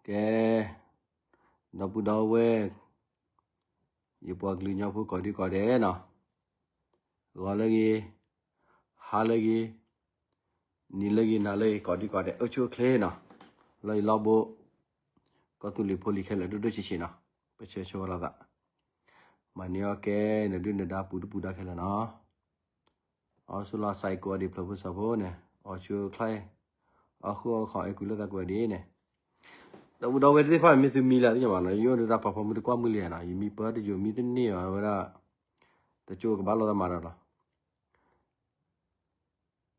ကဲ, ဒီပုၢ်ဒီဝဲၢ်, ယပှၤကလုာ်ကညီဖိကိးဒံကိးဒဲးနီၤ, ဂီၤလၢအဂ့ၤ, ဟါလၢအဂ့ၤ, နံၤလၢအဂ့ၤ နၤလၢအဂ့ၤ ကိးဒံကိးဒဲး အိၣ်ဆူၣ်အိၣ်ချ့နီၤ, လီၢ်ယံၤလီၢ်ဘူး, ကီၢ်သူလ့ၤဖိလံၤခဲလၢာ် ဒိၣ်ဒိၣ်ဆံးဆံးနီၤ, ပဆၢဂ့ၤဆၢဝါလိာ်သး, မၤန့ၢ်အီၣ်ကဲ နဒုၣ်နဒါပူၤတပူၤဒါခဲလၢာ်နီၤ. အီၣ်ဆူၣ်လီၤ စဲးကိးဒံး ဖျၢၣ်ဖိစီၤဖိန့ၣ်, အီၣ်ဆူၣ်အိၣ်ချ့, အီၣ်ဃုအီၣ်ဃီ အဲၣ်ကွံလိာ်သးကွဲးဒ်န့ၣ်, ဒီပုၢ်ဒီဝဲၢ်သ့ၣ်တဖၣ် မ့ၢ်သုမံလၢသ့ၣ်ညါဘၣ်နီၤ, ယအိၣ်ဒီးတၢ်ဖးဖီမုၢ်တကွၢ်မုၢ်လံနီၤ, ယမံပၢတယိာ်မံတန့ၢ်ဘၣ်ဝဲဒၣ်, တကၠိကဘၣ်လိာ်သးမၤဒီးလီၤ.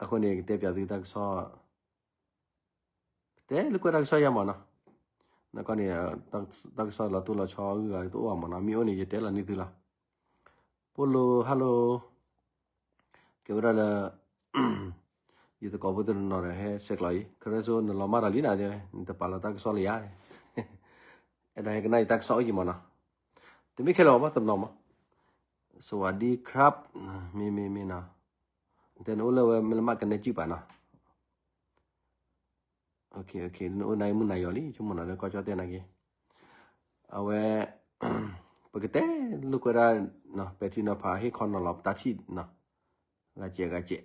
အဃိန့ၣ် ကတဲပၠးသုတၢ်ကစီၣ် ကတဲလိာ်ကွဲးတၢ်ကစီၣ်ယါမးနီၤ, နကီၢ်န့ၣ် တၢ်ကစီၣ်လီၤတိၢ်လီၤဆီအဂုၤအဂၤတအိၣ်ဘၣ်မးနီၤ, မ့ၢ်အိၣ်န့ၣ် ယတဲလီၤန့ၢ်သုလီၤ. ပိၢ်လိ hello, ကဲဝဲဒၣ်လၢ ယသကိးဖိတနီၤနီၤဒီး ဟဲဆဲးကျိးအံၤ ခရၢစိ နလီၤမၢ်တၢ်လံနၤ, နတပာ်လီၤတၢ်ကစီၣ်လၢယၤ, အဲၣ်ဒိးဟဲကနၣ်ယတၢ်ကစီၣ်အိၣ်ယံၤမးနီၤ, တမ့ၢ်ခဲလၢာ်ဘၣ် တနီၤမး, စဝးဒံခရၣ်, မ့ၢ်မ့ၢ်မ့ၢ်နီၤ, တဲနအိၣ်လၢဝဲမ့ၢ်လၢမးကနဲကံၣ်ပာ်နီၤ နအိၣ်နၤမုၢ်နၤယီၤလံ ဆိကမိၣ်နီၤ လၢကီၢ်ကၠီၣ်တဲၣ်နာ်က့, အဝဲ ပကတဲလိာ်ကွဲးဒၣ် ပဲာ်ထံနီၤဖးဟ့ၣ်ခီနီၤလီၤပတၢ်ထံၣ်နီၤ, ဂၤစဲးဂၤစဲး,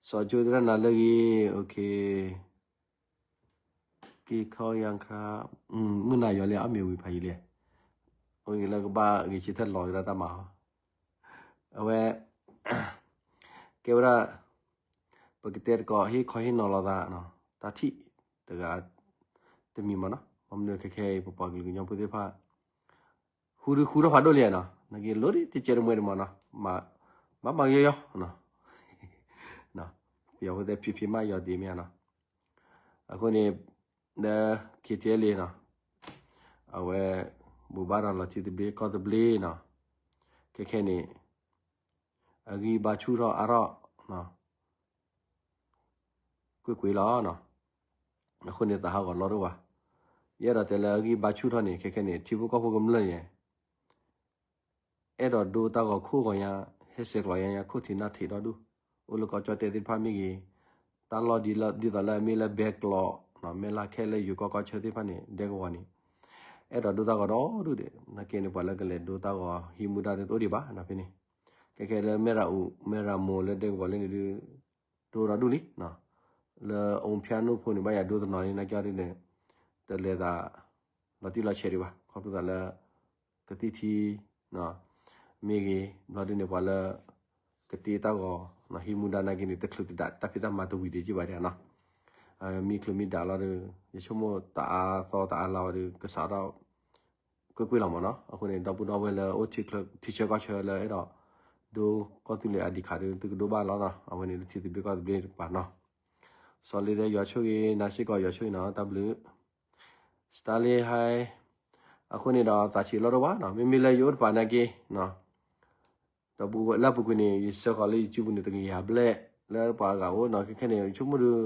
စီၤကၠိသရၣ်နၤလၢအဂ့ၤ, က့ၤခီယၤခါ, မုၢ်နၤယီၤလံ အမ့ၢ်ဝံၤဖးယံၤလံ, အိၣ်ဂ့ၤလၢကဘၣ်ဂ့ၤဆၢထၢၣ်လီၤက့ၤဒၣ်တၢ်မၤဟီ, အဝဲ ကဲဝဲဒၣ် ပကတဲတကိးဟ့ၣ်ခီဟ့ၣ်နီၤလိာ်သး, တၢ်ထံၣ်တဂၤတမံၤမးနီၤ, ဘၣ်မနုၤခဲခဲအံၤ ပပှၤကလုာ်ကညီဖိသ့ၣ်တဖၣ် ဃုဒုဃုထီၣ်ဖးဒိၣ်လံနီၤ, နာ်က့လိၣ်ဒ်တကဲတမှဲတမးနီၤ, မၤမၤယီၤယီၤ, ပယီၤဖိသ့ၣ်ဖံးဖံးမးယီၤဒံးမ့ၢ်ဧါနီၤ, အဃိန့ၣ် လၢ ခ့ထံလံနီၤ, အဝဲ ဘိးဘၣ်ရၤလီၤထံသဘျ့ကီၢ်သဘျ့နီၤ, ခဲခဲန့ၣ် အဂံၢ်ဘါဆူၣ်ထီၣ်အါထီၣ် ကွ့ၢ်ကွ့ၢ်လီၤနီၤ, အဃိန့ၣ်သးဟးဂီၤလီၤဒိၣ်ဝဲ, ယအဲၣ်ဒိးတဲလၢအဂံၢ်ဘါဆူၣ်ထီၣ်န့ၣ် ခဲခဲန့ၣ် ထံဖိကီၢ်ဖိကမျၢၢ်န့ၣ် အဲၣ်ဒိးဒိတၢ်ဂီၤခိၣ်ဂီၤညါ, ဟဲဆဲးကျိးညါညါ ခိၣ်ထံးနၢ်ထံးဒီဒူၣ်, အိၣ်လၢကီၢ်ကၠီၣ်တဲၣ်သ့ၣ်တဖၣ်မ့ၢ်ဂ့ၤ, တၢ်လီၢ်ဒ်သိးလၢအမ့ၢ်လၢဘဲကျိး, မဲၢ်လၢ်ခဲလၢာ်ယိၤကီၢ်ကီၢ်ဆၢသ့ၣ်တဖၣ်န့ၣ် ဒဲကဝီၤန့ၣ် အဲၣ်ဒိးဒိတၢ်ဂီၤဒီဒူၣ်ဒီး နာ်က့န့ၣ် ပှၤလၢကလဲၤဒိတၢ်ဂီၤဟံးမူဒါတအိၣ်ဒံးဘၣ်နီၤဖဲန့ၣ်, ခဲခဲလၢမဲၢ်ရၤအူး မဲၢ်ရၤမိၤလၢဒဲကဝီၤလၢန့ၣ်ဒုး ဒိဒီဒူၣ်လံ, လၢအိၣ်ဖျါနိၣ်ဖိန့ၣ် ဘၣ်ယၤဒိတနီၤန့ၣ် နာ်က့ဒ်န့ၣ် တလဲၤသး လီၤတံၢ်လီၤဆဲးဒံးဘၣ်, ခီဖျိသးလၢ ကသံၣ်ထံ မ့ၢ်ဂ့ၤ, ဘျီဒ်န့ၣ် ပှၤလၢ ကတ့တၢ်ဂီၤ ဟံးမူဒါနာ်က့န့ၣ် တချုးတဒး တၢ်ဖံးတၢ်မၤတဝံၤဒံးက့ဘၣ်ဒံးနီၤ, မံချုးမံဒးလီၤဒီး ယဆိကမိၣ်တအါသီတအါလါဝဲဒီး ကစးထီၣ် ကွ့ၢ်ကွ့ၢ်လီၤမးနီၤ, အဃိန့ၣ် ဒီပုၢ်ဒီဝဲၢ်လၢအိၣ်ထံဆၢကီၢ်ဆၢလၢအဲၣ်ဒိး ဒိကီၢ်သူလ့ၤအဒံးခးဒီး သုကဒိဘၣ်လီၤနီၤ, အဝဲန့ၣ်လၢထံသဘျ့ကီၢ်သဘျ့တပၤနီၤ, စီၤလ့သဲယွၤဆိၣ်ဂ့ၤ နၤစ့ၢ်ကီးယွၤဆိၣ်ဂ့ၤနီၤ တၢ်ဘျုး Starlink High, အဃိန့ၣ်ဒီးသးဆံးလီၤဒိၣ်ဘၣ်နီၤ, မ့မ့ၢ်လၢယအိၣ်တပၤနာ်က့, ဒီးလၢအပူၤကွံာ်န့ၣ် ယဆှၢဃီၤလၢ YouTube ပူၤန့ၣ် တကယၤဘျဲၣ် လၢပှၤအဂၤအိၣ်နီၤ, ခဲခဲန့ၣ် ယဆိကမိၣ်ဒီး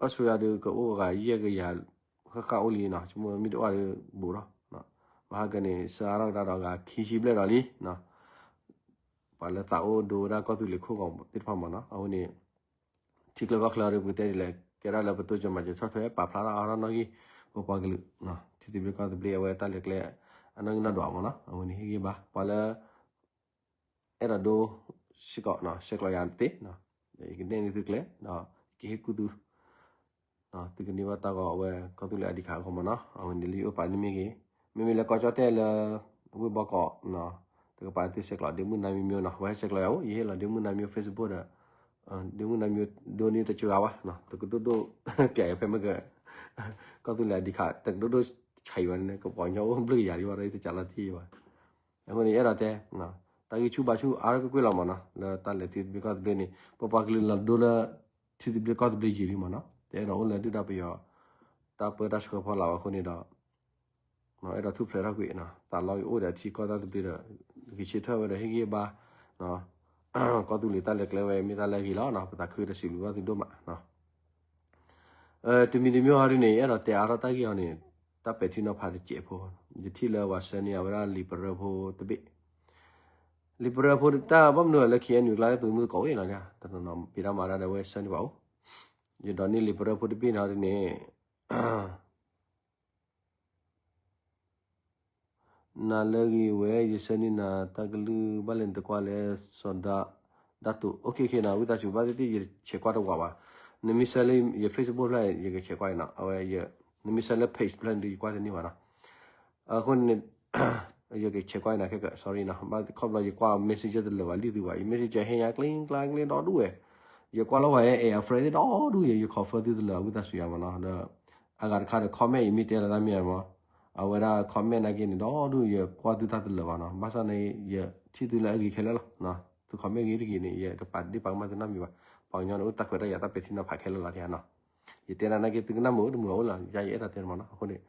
Australia ဒီးကအိၣ်အဂၤယဲၢ်ကယၤ ဃၣ်ဃၣ်အိၣ်လံနီၤ, ဆိကမိၣ်မ့ၢ်တအိၣ်ဒီးဘူးထီၣ်, ဘၣ်ဟါကန့ၣ် ဆှၢအါထီၣ်ကဒါဒီးအဂၤခံဆံဘျဲၣ်ဒီးလံနီၤ, ပှၤလၢသးအိၣ်ဒိဝဲဒၣ်ကီၢ်သူလ့ၤခိၣ်ဂီၤသ့ၣ်တဖၣ်မးနီၤ, အဝဲန့ၣ် ထံချၢကီၢ်ချၢဒီး ပကတဲဒ်လဲၣ် ကဲဒၣ်လၢပတိစၢၤမၤစၢၤဆီၣ်ထွဲပာ်ဖျါထီၣ်အါထီၣ်နီၣ်ဂံၢ် ပပှၤကလုာ်, ထံသဘျ့ကီၢ်သဘျ့အဝဲတၢ်လဲၤကျဲ အနီၣ်ဂံၢ်နီၣ်ဒွးမးနီၤ, အဝဲန့ၣ်ဟ့ၣ်ဂံၢ်ဘါ ပှၤလၢ အဲၣ်ဒိးဒိ စ့ၢ်ကီး ဆဲးကျိးယၤသ့, ယကနဲၣ်န့ၢ်သုကျဲ ဒီးယကဟ့ၣ်ကူၣ်သု သုကန့ၢ်ဘၣ်တၢ်ဂီၤအဝဲ ကီၢ်သူလ့ၤအဒံးခးအဂီၢ်မးနီၤ, အဝဲန့ၣ်လၢယအိၣ်ပာ်န့ၢ်မ့ၢ်ဂ့ၤ, မ့မ့ၢ်လၢကီၢ်ကၠီၣ်တဲၣ်လၢ ဝ့ၢ်ဘီကီး တကပၤသုဆဲးကျိးဒ့မုၣ်နါမံၤမံၤနီၤ, ဝဲဟဲဆဲးကျိးယၤအိၣ် ယဟ့ၣ်လီၤဒ့မုၣ်နါမံၤ Facebook ဒီး ဒ့မုၣ်နါမံၤဒိန့ၢ်တစှၤဘၣ်, တကဒိၣ်ဒိၣ် ပျဲယၤဖဲမ့ၢ်က ကီၢ်သူလ့ၤအဒံးခး တကဒိၣ်ဒိၣ်ဆံးဘၣ်န့ၣ် ကပီၤညီအိၣ်ဘျုးကယၤဒံးဘၣ်ဒီး ယတစးလီၤတံၢ်ဘၣ် အဃိန့ၣ် ယအဲၣ်ဒိးတဲ တၢ်ဂံၢ်ဆူၣ်ဘါဆူၣ်အါထီၣ်ကွ့ၢ်ကွ့ၢ်လီၤမးနီၤ, လၢတၢ်လဲၤထံသဘျ့ကီၢ်သဘျ့န့ၣ် ပပှၤကလုာ်လီၤဒိလၢ ထံသဘျ့ကီၢ်သဘျ့ယံာ်လံမးနီၤ, တအဲၣ်ဒိးအိၣ်လၢဒုၣ်ဒါပယီၤ တၢ်ပၢတၢ်ဆှၢဖီလာ်ဝဲအဃိန့ၣ်ဒီး အဲၣ်ဒိးထူၣ်ဖျဲးထီၣ်ကွံာ် သးလီအံၤအိၣ်ဒီးထံကီၢ်တၢ်သဘျ့ဒီး ဂံၢ်ဆၢထၢၣ်ဝဲဒီးဟ့ၣ်ဂံၢ်ဘါ ကီၢ်သူလ့ၤတၢ်လဲၤကျဲဝဲမ့ၢ်တၢ်လၢအဂ့ၤလီၤ, ပသးခုဒီးစံးဘျုးဘၣ်သုဒိၣ်မး တမံၤတမံၤဟီဒ်န့ၣ် အဲၣ်ဒိးတဲအါထီၣ်တၢ်ဂ့ၢ်အီၤန့ၣ် တၢ်ပဲာ်ထံနီၤဖးတစဲးဖိ, ယထံၣ်လၢပှၤဆှၢန့ၢ်အဝဲဒၣ်လံာ်ပရၢဖိတဘ့ၣ်, လံာ်ပရၢဖိတၢ်ဘၣ်မနုၤလၢ KNU ကျါလၢပမုၢ်သကိးဝဲလီၤ, တနီၤနီၤဖံးတၢ်မၤတၢ်ဒီးဝဲဆှၢန့ၢ်ပှၤအိၣ်, ယဒိးန့ၢ်လံာ်ပရၢဖိတဘ့ၣ်န့ၣ်ဟီဒ်န့ၣ် နၤလၢအဂ့ၤဝဲ ယဆၢန့ၢ်နၤတၢ်ကလုၢ်ဘၣ်လဲၣ်နတကွၢ်လဲၣ် စီၤဒၤ ဒၣ်တိၤ OK နီၤ ဝံသးစူၤ ဘၣ်သ့ၣ်သ့ၣ် ယဆဲးကွၢ်တဝးဘၣ်. နမ့ၢ်ဆၢလၢယ Facebook ဖျၢၣ် ယကဆဲးကွၢ်အံၤနီၤ အဝဲ နမ့ၢ်ဆၢလၢ page ဖျၢၣ်န့ၣ်ဒီး ယကွၢ်တန့ၢ်ဘၣ်နီၤ. အဃိန့ၣ် ယကဆဲးကွၢ်အံၤနီၤ ခဲက sorry နီၤ ဘၣ်ခီဖျိယကွၢ် messenger တလၢာ်ဘၣ် လံၣ်သုဘၣ် ယ messenger ဟဲညါကျ့ကျါကျ့ဒီဒူၣ်ဝဲ ယကွၢ်လီၤဝဲ အဲ အ friend သ့ၣ်ဒီဒူၣ်ယဲ ယ confirm သုတလၢာ် ဝံသးစူၤယၤမနီၤ ဒီး အဂၤတခါဒီး comment ယမ့ၢ်တဲလီၤတၢ်မ့ၢ်မး အဝဲဒၣ် comment နာ်က့န့ၣ် ဒီဒူၣ်ယကွၢ်သုတၢ်တလၢာ်ဘၣ်နီၤ ဘၣ်ဆၣ်န့ၣ် ယထံၣ်သုလၢအဂ့ၤခဲလၢာ်လီၤ. သု comment ဂ့ၤတဂ့ၤန့ၣ် ယတပာ်ဒ့ၣ်ပာ်ကမၣ်သုနီတမံၤဘၣ်. ပှၤကညီန့ၣ် အိၣ်တၢ်ခွဲးတၢ်ယာ်တၢ်ပဲာ်ထံနီၤဖးခဲလၢာ်လီၤတယၤနီၤ. ယတဲဒၣ်နာ်က့ သုကနၣ်မုာ်အိၣ်တမုာ်အိၣ်လီၤ ယယအဲၣ်ဒိးတဲမးနီၤ အဃိန့ၣ်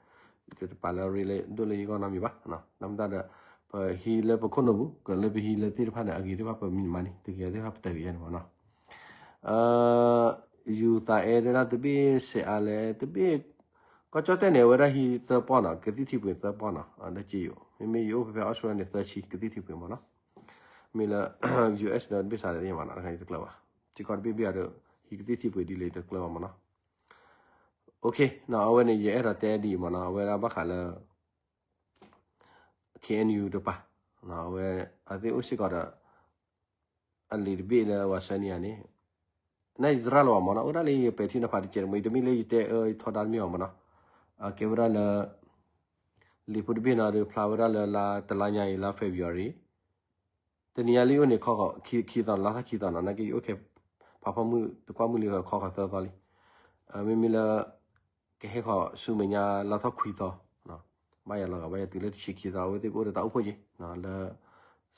ယတပာ်လၢအရ့လၢဒိၣ်လၢယဂီၢ်နီတမံၤဘၣ်. နမ့ၢ်တၢ်ဒီး ပဟံးလၢပခိၣ်နူာ်ပူၤ ကလၢပဟံးလၢသ့ၣ်တဖၣ်န့ၣ် အဂ့ၤသ့ၣ်တဖၣ်ပမံၤမးန့ၣ် သုကယဲၢ်သ့ၣ်တဖၣ်ပတၢၢ်ကယဲၢ်န့ၣ်မးနီၤ. ယူၤသးအဲၣ်တဲဒၣ်တဘ့ၣ်စဲးအါလဲၣ် တဘ့ၣ် ကီၢ်ကၠီၣ်တဲၣ်န့ၣ် အဝဲဒၣ်ဟံးသၢပီၢ်နီၤ ကသံၣ်ထံပှ့ၤသၢပီၢ်နီၤ ဒီးက့ယိာ် မ့မ့ၢ်ယအိၣ်ဖဲဖဲ Australia န့ၣ် သၢဆံ ကသံၣ်ထံပှ့ၤမးနီၤ. မ့ၢ်လၢ US ဒီးတဘ့ၣ်စးလဲၣ်သ့ၣ်ညါမးနီၤ တခါန့ၣ်တကျၢၤဘၣ်. ထံကီၢ်တဘ့ၣ်ဘ့ၣ်အံၤဒီး ဟံးကသံၣ်ထံပှ့ၤဒ်လဲၣ်တကျၢၤဘၣ်မးနီၤ. OK နီၤ အဝဲန့ၣ် ယအဲၣ်ဒိးတဲဒ်အံၤမးနီၤ အဝဲဒၣ်ဘၣ်ဃးလၢ KNU တပၤ အဝဲ အသ့ၣ်အိၣ်စ့ၢ်ကီးဒီး အလံာ်တဘ့ၣ်လၢပှၤဆှၢန့ၢ်ယၤန့ၣ် နာ်ယသရၣ်လၢၤဘၣ်မးနီၤ အိၣ်ဒၣ်လၢယပဲာ်ထံနီၤဖးတကဲးတမှဲ ယတမ့ၢ်လၢယတဲအၢယထီဒါတမ့ၢ်ဘၣ်မးနီၤ. အကဲဝဲဒၣ်လၢ လံာ်ဖိတဘ့ၣ်နီၤဒီး ဖျါဝဲဒၣ်လၢလါတလါညါအံၤ လါ February တနံၤညါလံအိၣ်န့ၣ် ခီဃီၤခံသီနီၤ လါထီၣ်ခံသီနီၤ နာ်က့ယအိၣ်ခဲ ဖးဖီမုၢ်တကွၢ်မုၢ်လံခီဃီၤသၢသီလံ. မ့မ့ၢ်လၢ ကဟဲဃီၤဆူမဲာ်ညါလါထီၣ်ခွံသီ ဘၣ်ယၤလီၤဂာ်ဘၣ်ယၤတုၤလၢတဆံခံသီ အဝဲသ့ၣ်ကအိၣ်ဒီးတၢ်အိၣ်ဖှိၣ်က့ၤ လၢ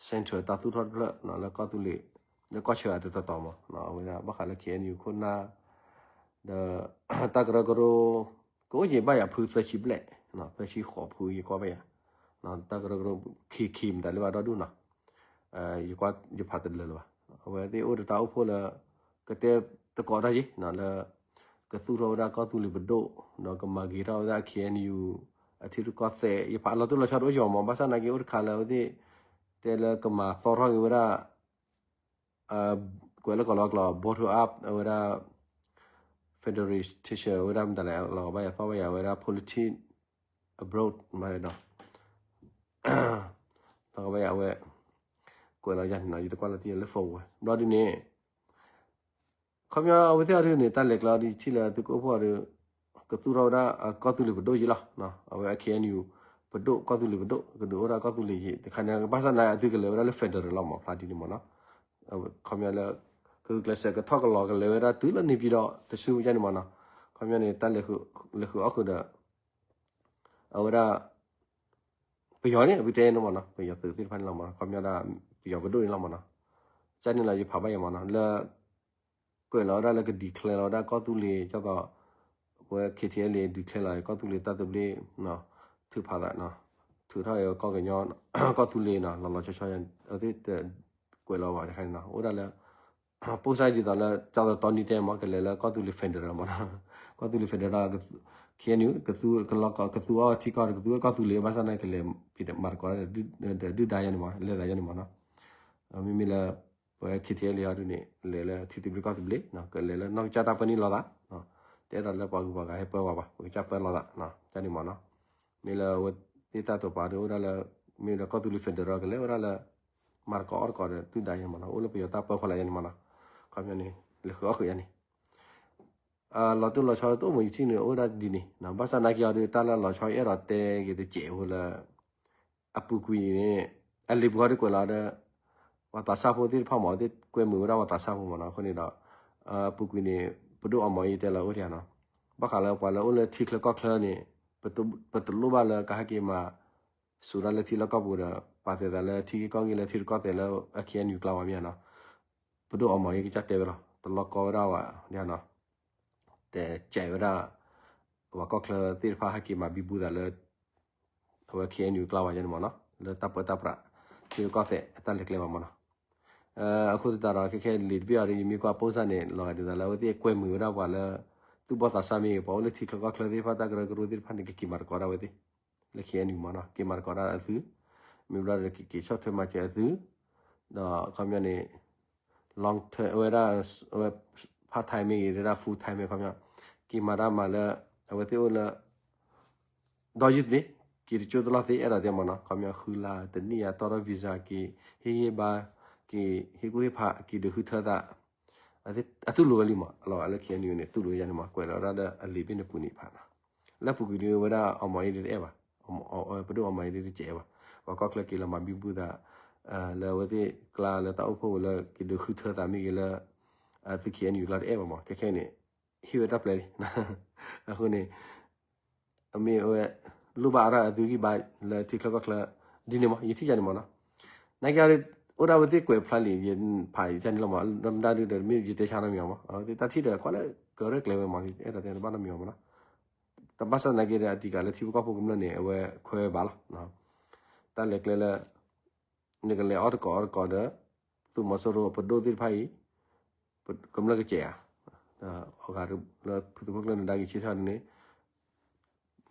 Central တၢ်သူၣ်ထီၣ်တဖျၢၣ် လၢကီၢ်သူလ့ၤ လၢကီၢ်ဆၢအတတီၤတီၤမး အဝဲဒၣ်ဘၣ်ဃးလၢ KNU ခိၣ်နၢ် ဒီး တၢ်ကရၢကရိ ကအိၣ်က့ၤဘၣ်ယၤဖုသၢဆံဘျဲၣ် သၢဆံဃိးဖုယကွၢ်ဘၣ်ယၤ တၢ်ကရၢကရိ ခံခံမတၤလၢဘၣ်ဒီဒူၣ်နီၤ ယကွၢ်ယဖးတလၢာ်လၢၤဘၣ် အဝဲသ့ၣ်အိၣ်ဒီးတၢ်အိၣ်ဖှိၣ်လၢ ကတဲတကိးတၢ်ယ့ၣ် လၢ ကသူၣ်ထီၣ်ဝဲဒၣ်ကီၢ်သူလ့ၤပဒိၣ် ဒီးကမၤဂ့ၤထီၣ်ဝဲဒၣ် KNU အထံရူၢ်ကီၢ်သဲး ယဖးလီၤတိၢ်လီၤဆီတအိၣ်က့ၤဘၣ်မး ဘၣ်ဆၣ်နာ်က့အိၣ်တခါလၢအဝဲသ့ၣ် တဲလၢကမၤသီထီၣ်က့ၤဝဲဒၣ် ကွဲးလၢကီၢ်လီၤကျိာ် bottom up အဝဲဒၣ် federation ဝဲဒၣ်မတၤလဲၣ် လီၤဘၣ်ယၤသီဘၣ်ယၤဝဲဒၣ် politic abroad မးနီၤ လီၤဘၣ်ယၤဝဲ ကွဲးလီၤယၤန့ၣ်နီၤ ယတကွၢ်လီၤတံၢ်လၢ phone ဝဲ ဘျီဒ်န့ၣ် ခီပညီအဝဲသ့ၣ်အီၤဒ်န့ၣ် တၢ်လဲၤကျဲအီၤဒ်ထံၣ်လၢသုကအိၣ်ဖှိၣ်အီၤဒီး ကသူၣ်ထီၣ်ဝဲဒၣ်ကီၢ်သူလ့ၤပဒိၣ်ယ့ၣ်လီၤ အဝဲ KNU ပဒိၣ် ကီၢ်သူလ့ၤပဒိၣ် ကဒုးအိၣ်ဒၣ်ကီၢ်သူလ့ၤယ့ၣ် တခါန့ၣ် ဘၣ်ဆၣ်နာ်က့အသုကလဲၤဝဲဒၣ်လၢ federal လီၤမး ဖျါဒ်န့ၣ်မးနီၤ ခီပညီလၢ ကဂုာ်ကျဲးစၢးကထီၣ်ကလီၤကလဲၤဝဲဒၣ်တုၤလၢန့ၣ်ပၠံၣ်ဒီးတစုယါန့ၣ်မးနီၤ ခီပညီန့ၣ် တၢ်လဲၤဃုာ်အီၣ်ဃုာ်ဒီး အဝဲဒၣ် ပယီၤန့ၣ် ပတဲန့ၣ်မးနီၤ ပယီၤသုးသ့ၣ်တဖၣ်န့ၣ်လီၤမးနီၤ ခီပညီဒၣ် ပယီၤပဒိၣ်န့ၣ်လီၤမးနီၤ ကန့ၣ်လီၤ ယဖးဘၣ်ယၤမးနီၤ လၢ ကွဲးလီၤဝဲဒၣ်လၢက declare လီၤဝဲဒၣ်ကီၢ်သူလ့ၤ ကၠီသီး ပဝဲ KTLA declare လီၤကီၢ်သူလ့ၤတၢ်သဘျ့ ထုးဖးသး ထုးထီၣ်ကီၢ်ကညီ ကီၢ်သူလ့ၤနီၤ လီၤလီၤဆီဆီ အဝဲသ့ၣ်တကွဲးလီၤဘၣ်တခါန့ၣ်နီၤ အိၣ်ဒၣ်လၢ ပိၢ်စၢ်ဒ်သိးလၢ ကၠီသီးတီနံတဲမး ကလဲၤလၢကီၢ်သူလ့ၤ federal မးနီၤ ကီၢ်သူလ့ၤ federal KNU ကသူ ကလီကီ ကသူအီၣ်ထံကီၢ် ကသူအီၣ်ကီၢ်သူလ့ၤ ဘၣ်ဆၣ်နာ်က့လဲၤမၤသကိး ဒုၣ်ဒါယါန့ၣ်မး လဲၤသးယါန့ၣ်မးနီၤ မ့မ့ၢ်လၢ ပဝဲ KTLA အီၤဒ်န့ၣ် လဲၤလၢထံသဘျ့ကီၢ်သဘျ့ ကလဲၤလၢနီၢ်ကစၢ်တၢ်ပၢန့ၢ်လိာ်သး တအဲၣ်ဒိးလၢပှၤဂုၤပှၤဂၤဟဲပၢဝဲဘၣ် ပကစၢ်ပၢလိာ်သး ကန့ၣ်မးနီၤ မ့ၢ်လၢအဝဲသ့ၣ်တၢ်တိာ်ပာ်ဒ်အိၣ်ဒၣ်လၢ မ့ၢ်ဒီးကီၢ်သူလ့ၤ federal ကလဲၤဝဲဒၣ်လၢ မၤသကိးအီၣ်သကိးဒီးဒုၣ်ဒါယါန့ၣ်မးနီၤ အိၣ်လၢပယီၤတၢ်ပၢဖီလာ်ယါန့ၣ်မးနီၤ ခီပညီန့ၣ် လဲၤဃုာ်အီၣ်ဃုာ်ယါန့ၣ် လီၤတိၢ်လီၤဆီတအိၣ်မး ယထံၣ်န့ၣ်အိၣ်ဒၣ်ဒ်န့ၣ် ဘၣ်ဆၣ်နာ်က့အီၤဒ်တၢ်လၢလီၤဆီအဲၣ်ဒိးတဲက့ၤတစဲးဖိလၢ အပူၤကွံာ်န့ၣ် အလံာ်ပူၤဃီဒ်ကွဲးလီၤဒီး ပှၤသးစၢ်ဖိသ့ၣ်တဖၣ်မး သ့ၣ်ကွဲမုာ်ဝဲဒၣ်ပှၤသးစၢ်ဖိမးနီၤ အဃိန့ၣ်ဒီး အပူၤကွံာ်န့ၣ် ပဒိၣ်အီမီၤအံၤတဲလီၤအိၣ်ဒံးနီၤ ဘၣ်ဃးလၢပှၤလၢအိၣ်လၢထံချၢကီၢ်ချၢန့ၣ် ပတလိၣ်ဘၣ်လၢကဟဲက့ၤမၤ စူၤဒၣ်လၢထံလၢကီၢ်ပူၤဒီး ပာ်သဲးသးလၢထံဂ့ၢ်ကီၢ်ဂ့ၢ်လၢထံရူၢ်ကီၢ်သဲးလၢ အ KNU ကျါဝဲမ့ၢ်နီၤ ပဒိၣ်အီမီၤအံၤကစၢ်တဲဝဲလီၤ တလီၤကီဝဲဒၣ်ဝဲဒၣ်နီၤ တဲကဲးဝဲဒၣ် ပှၤကီၢ်ချၢသ့ၣ်တဖၣ်ဟဲက့ၤမၤဘံဘူသးလၢ အဝဲ KNU ကျါဝဲယါန့ၣ်မ့ၢ်နီၤ လၢတၢ်ပၢတၢ်ပြး ထံရူၢ်ကီၢ်သဲးအတၢ်လဲၤကျဲဘၣ်မ့ၢ်နီၤ အဃိသတးဒီး ခဲခဲလံာ်တဘ့ၣ်အီၤဒီး ယမ့ၢ်ကွၢ်ပိၢ်စၢ်န့ၣ် လီၤဂာ်ဒ်သိးလၢအဝဲသ့ၣ်ကွဲမုာ်ဝဲဒၣ်ပှၤလၢ သူၣ်ဘီၣ်သးစၢ်မ့ၢ်ဂ့ၤ ပှၤအိၣ်လၢထံချၢကီၢ်ချၢသ့ၣ်တဖၣ် တၢ်ကရၢကရိသ့ၣ်တဖၣ်န့ၣ် ကက့ၤမၤသကိးဒၣ်ဝဲသ့ၣ် လၢ KNU မ့ၢ်နီၤ က့ၤမၤသကိးဒၣ်အသု မ့ၢ်ဘျီဒီးက့ၤက့ၤဆီၣ်ထွဲမၤစၢၤအသု ဒီးခီပညီန့ၣ် long term အဝဲဒၣ် အဝဲ part time မ့ၢ်ဂ့ၤ ဒၣ် full time မ့ၢ်ခီပညီ က့ၤမၤတၢ်မၤလၢ အဝဲသ့ၣ်အိၣ်လၢ ဒီးယုၢ်သ့, က့ၤတကၠိတလီၢ်သ့ အဲၣ်ဒိးတဲမ့ၢ်နီၤ, ခီပညီဃုလါတနံၣ်ယါ တီထီၣ် visa က့ၤ ဟ့ၣ်ဂံၢ်ဘါ, က့ၤဟ့ၣ်ကူၣ်ဟ့ၣ်ဖး က့ၤဒုးဃုထၢသး, အတူၢ်လိာ်ဝဲလံမး, လီၤလၢ K N U န့ၣ် တူၢ်လိာ်ဝဲယါန့ၣ်မး, ကွဲးလီၤဒၣ်လၢအလံာ်ဘ့ၣ်န့ၣ်ပူၤန့ၣ်ဖးနီၤ, လၢပူၤကွံာ်ဒုးဝဲဒၣ်အီမီၤအ့ဒုးတအဲၣ်ဘၣ်, ပဒိၣ်အီမီၤအ့ဒုးတအဲၣ်ဘၣ်, ပှၤကီၢ်ချၢက့ၤလီၤမၤဘံဘူသး, လၢအဝဲသ့ၣ်ကျါလၢတၢ်အိၣ်ဖှိၣ်ဝဲလၢက့ၤဒုးဃုထၢသးမ့ၢ်ဂ့ၤလၢ သုး K N U လီၤတအဲၣ်ဘၣ်မး, ခဲခဲန့ၣ် ဟ့ၣ်ဝဲတၢ်ပျဲလံ အဃိန့ၣ် အမ့ၢ်အဝဲ လိၣ်ဘၣ်အါထီၣ်အသုးဂံၢ်ဘါလၢထံချၢကီၢ်ချၢ ဒ်န့ၣ်မး ယထံၣ်ယါန့ၣ်မးနီၤ, နာ်က့ အိၣ်ဒၣ်ဝဲသ့ၣ်ကွဲးဖျါလံ ယဖးယါန့ၣ်လီၤမး, မ့ၢ်ယတဲဆါနီတမံၤမး, အဝဲသ့ၣ်တၢ်ထံၣ်ဒီးကွၢ်လၢကရၢၢ်ကျဲၤဝဲမး, အဲၣ်ဒိးတဲတဘၣ်နီတမံၤမးနီၤ, တဘၣ်ဆၣ်နာ်က့ဒီး အတံၤကးလၢထံဖိကီၢ်ဖိကမျၢၢ်န့ၣ် အဝဲခွဲးဝဲဘၣ်လီၤ, တၢ်လဲၤကျဲလၢ နကလဲၤအီၣ်တကိးအီတကိးဒီး သုးမီၤစိရိၤပဒိၣ်သ့ၣ်တဖၣ်အံၤ ကမျၢၢ်ကစဲးဧါ, အဂၤလၢဖုသးခိၣ်ကျၢၢ်နဒါက့ၤဆၢထၢၣ်န့ၣ်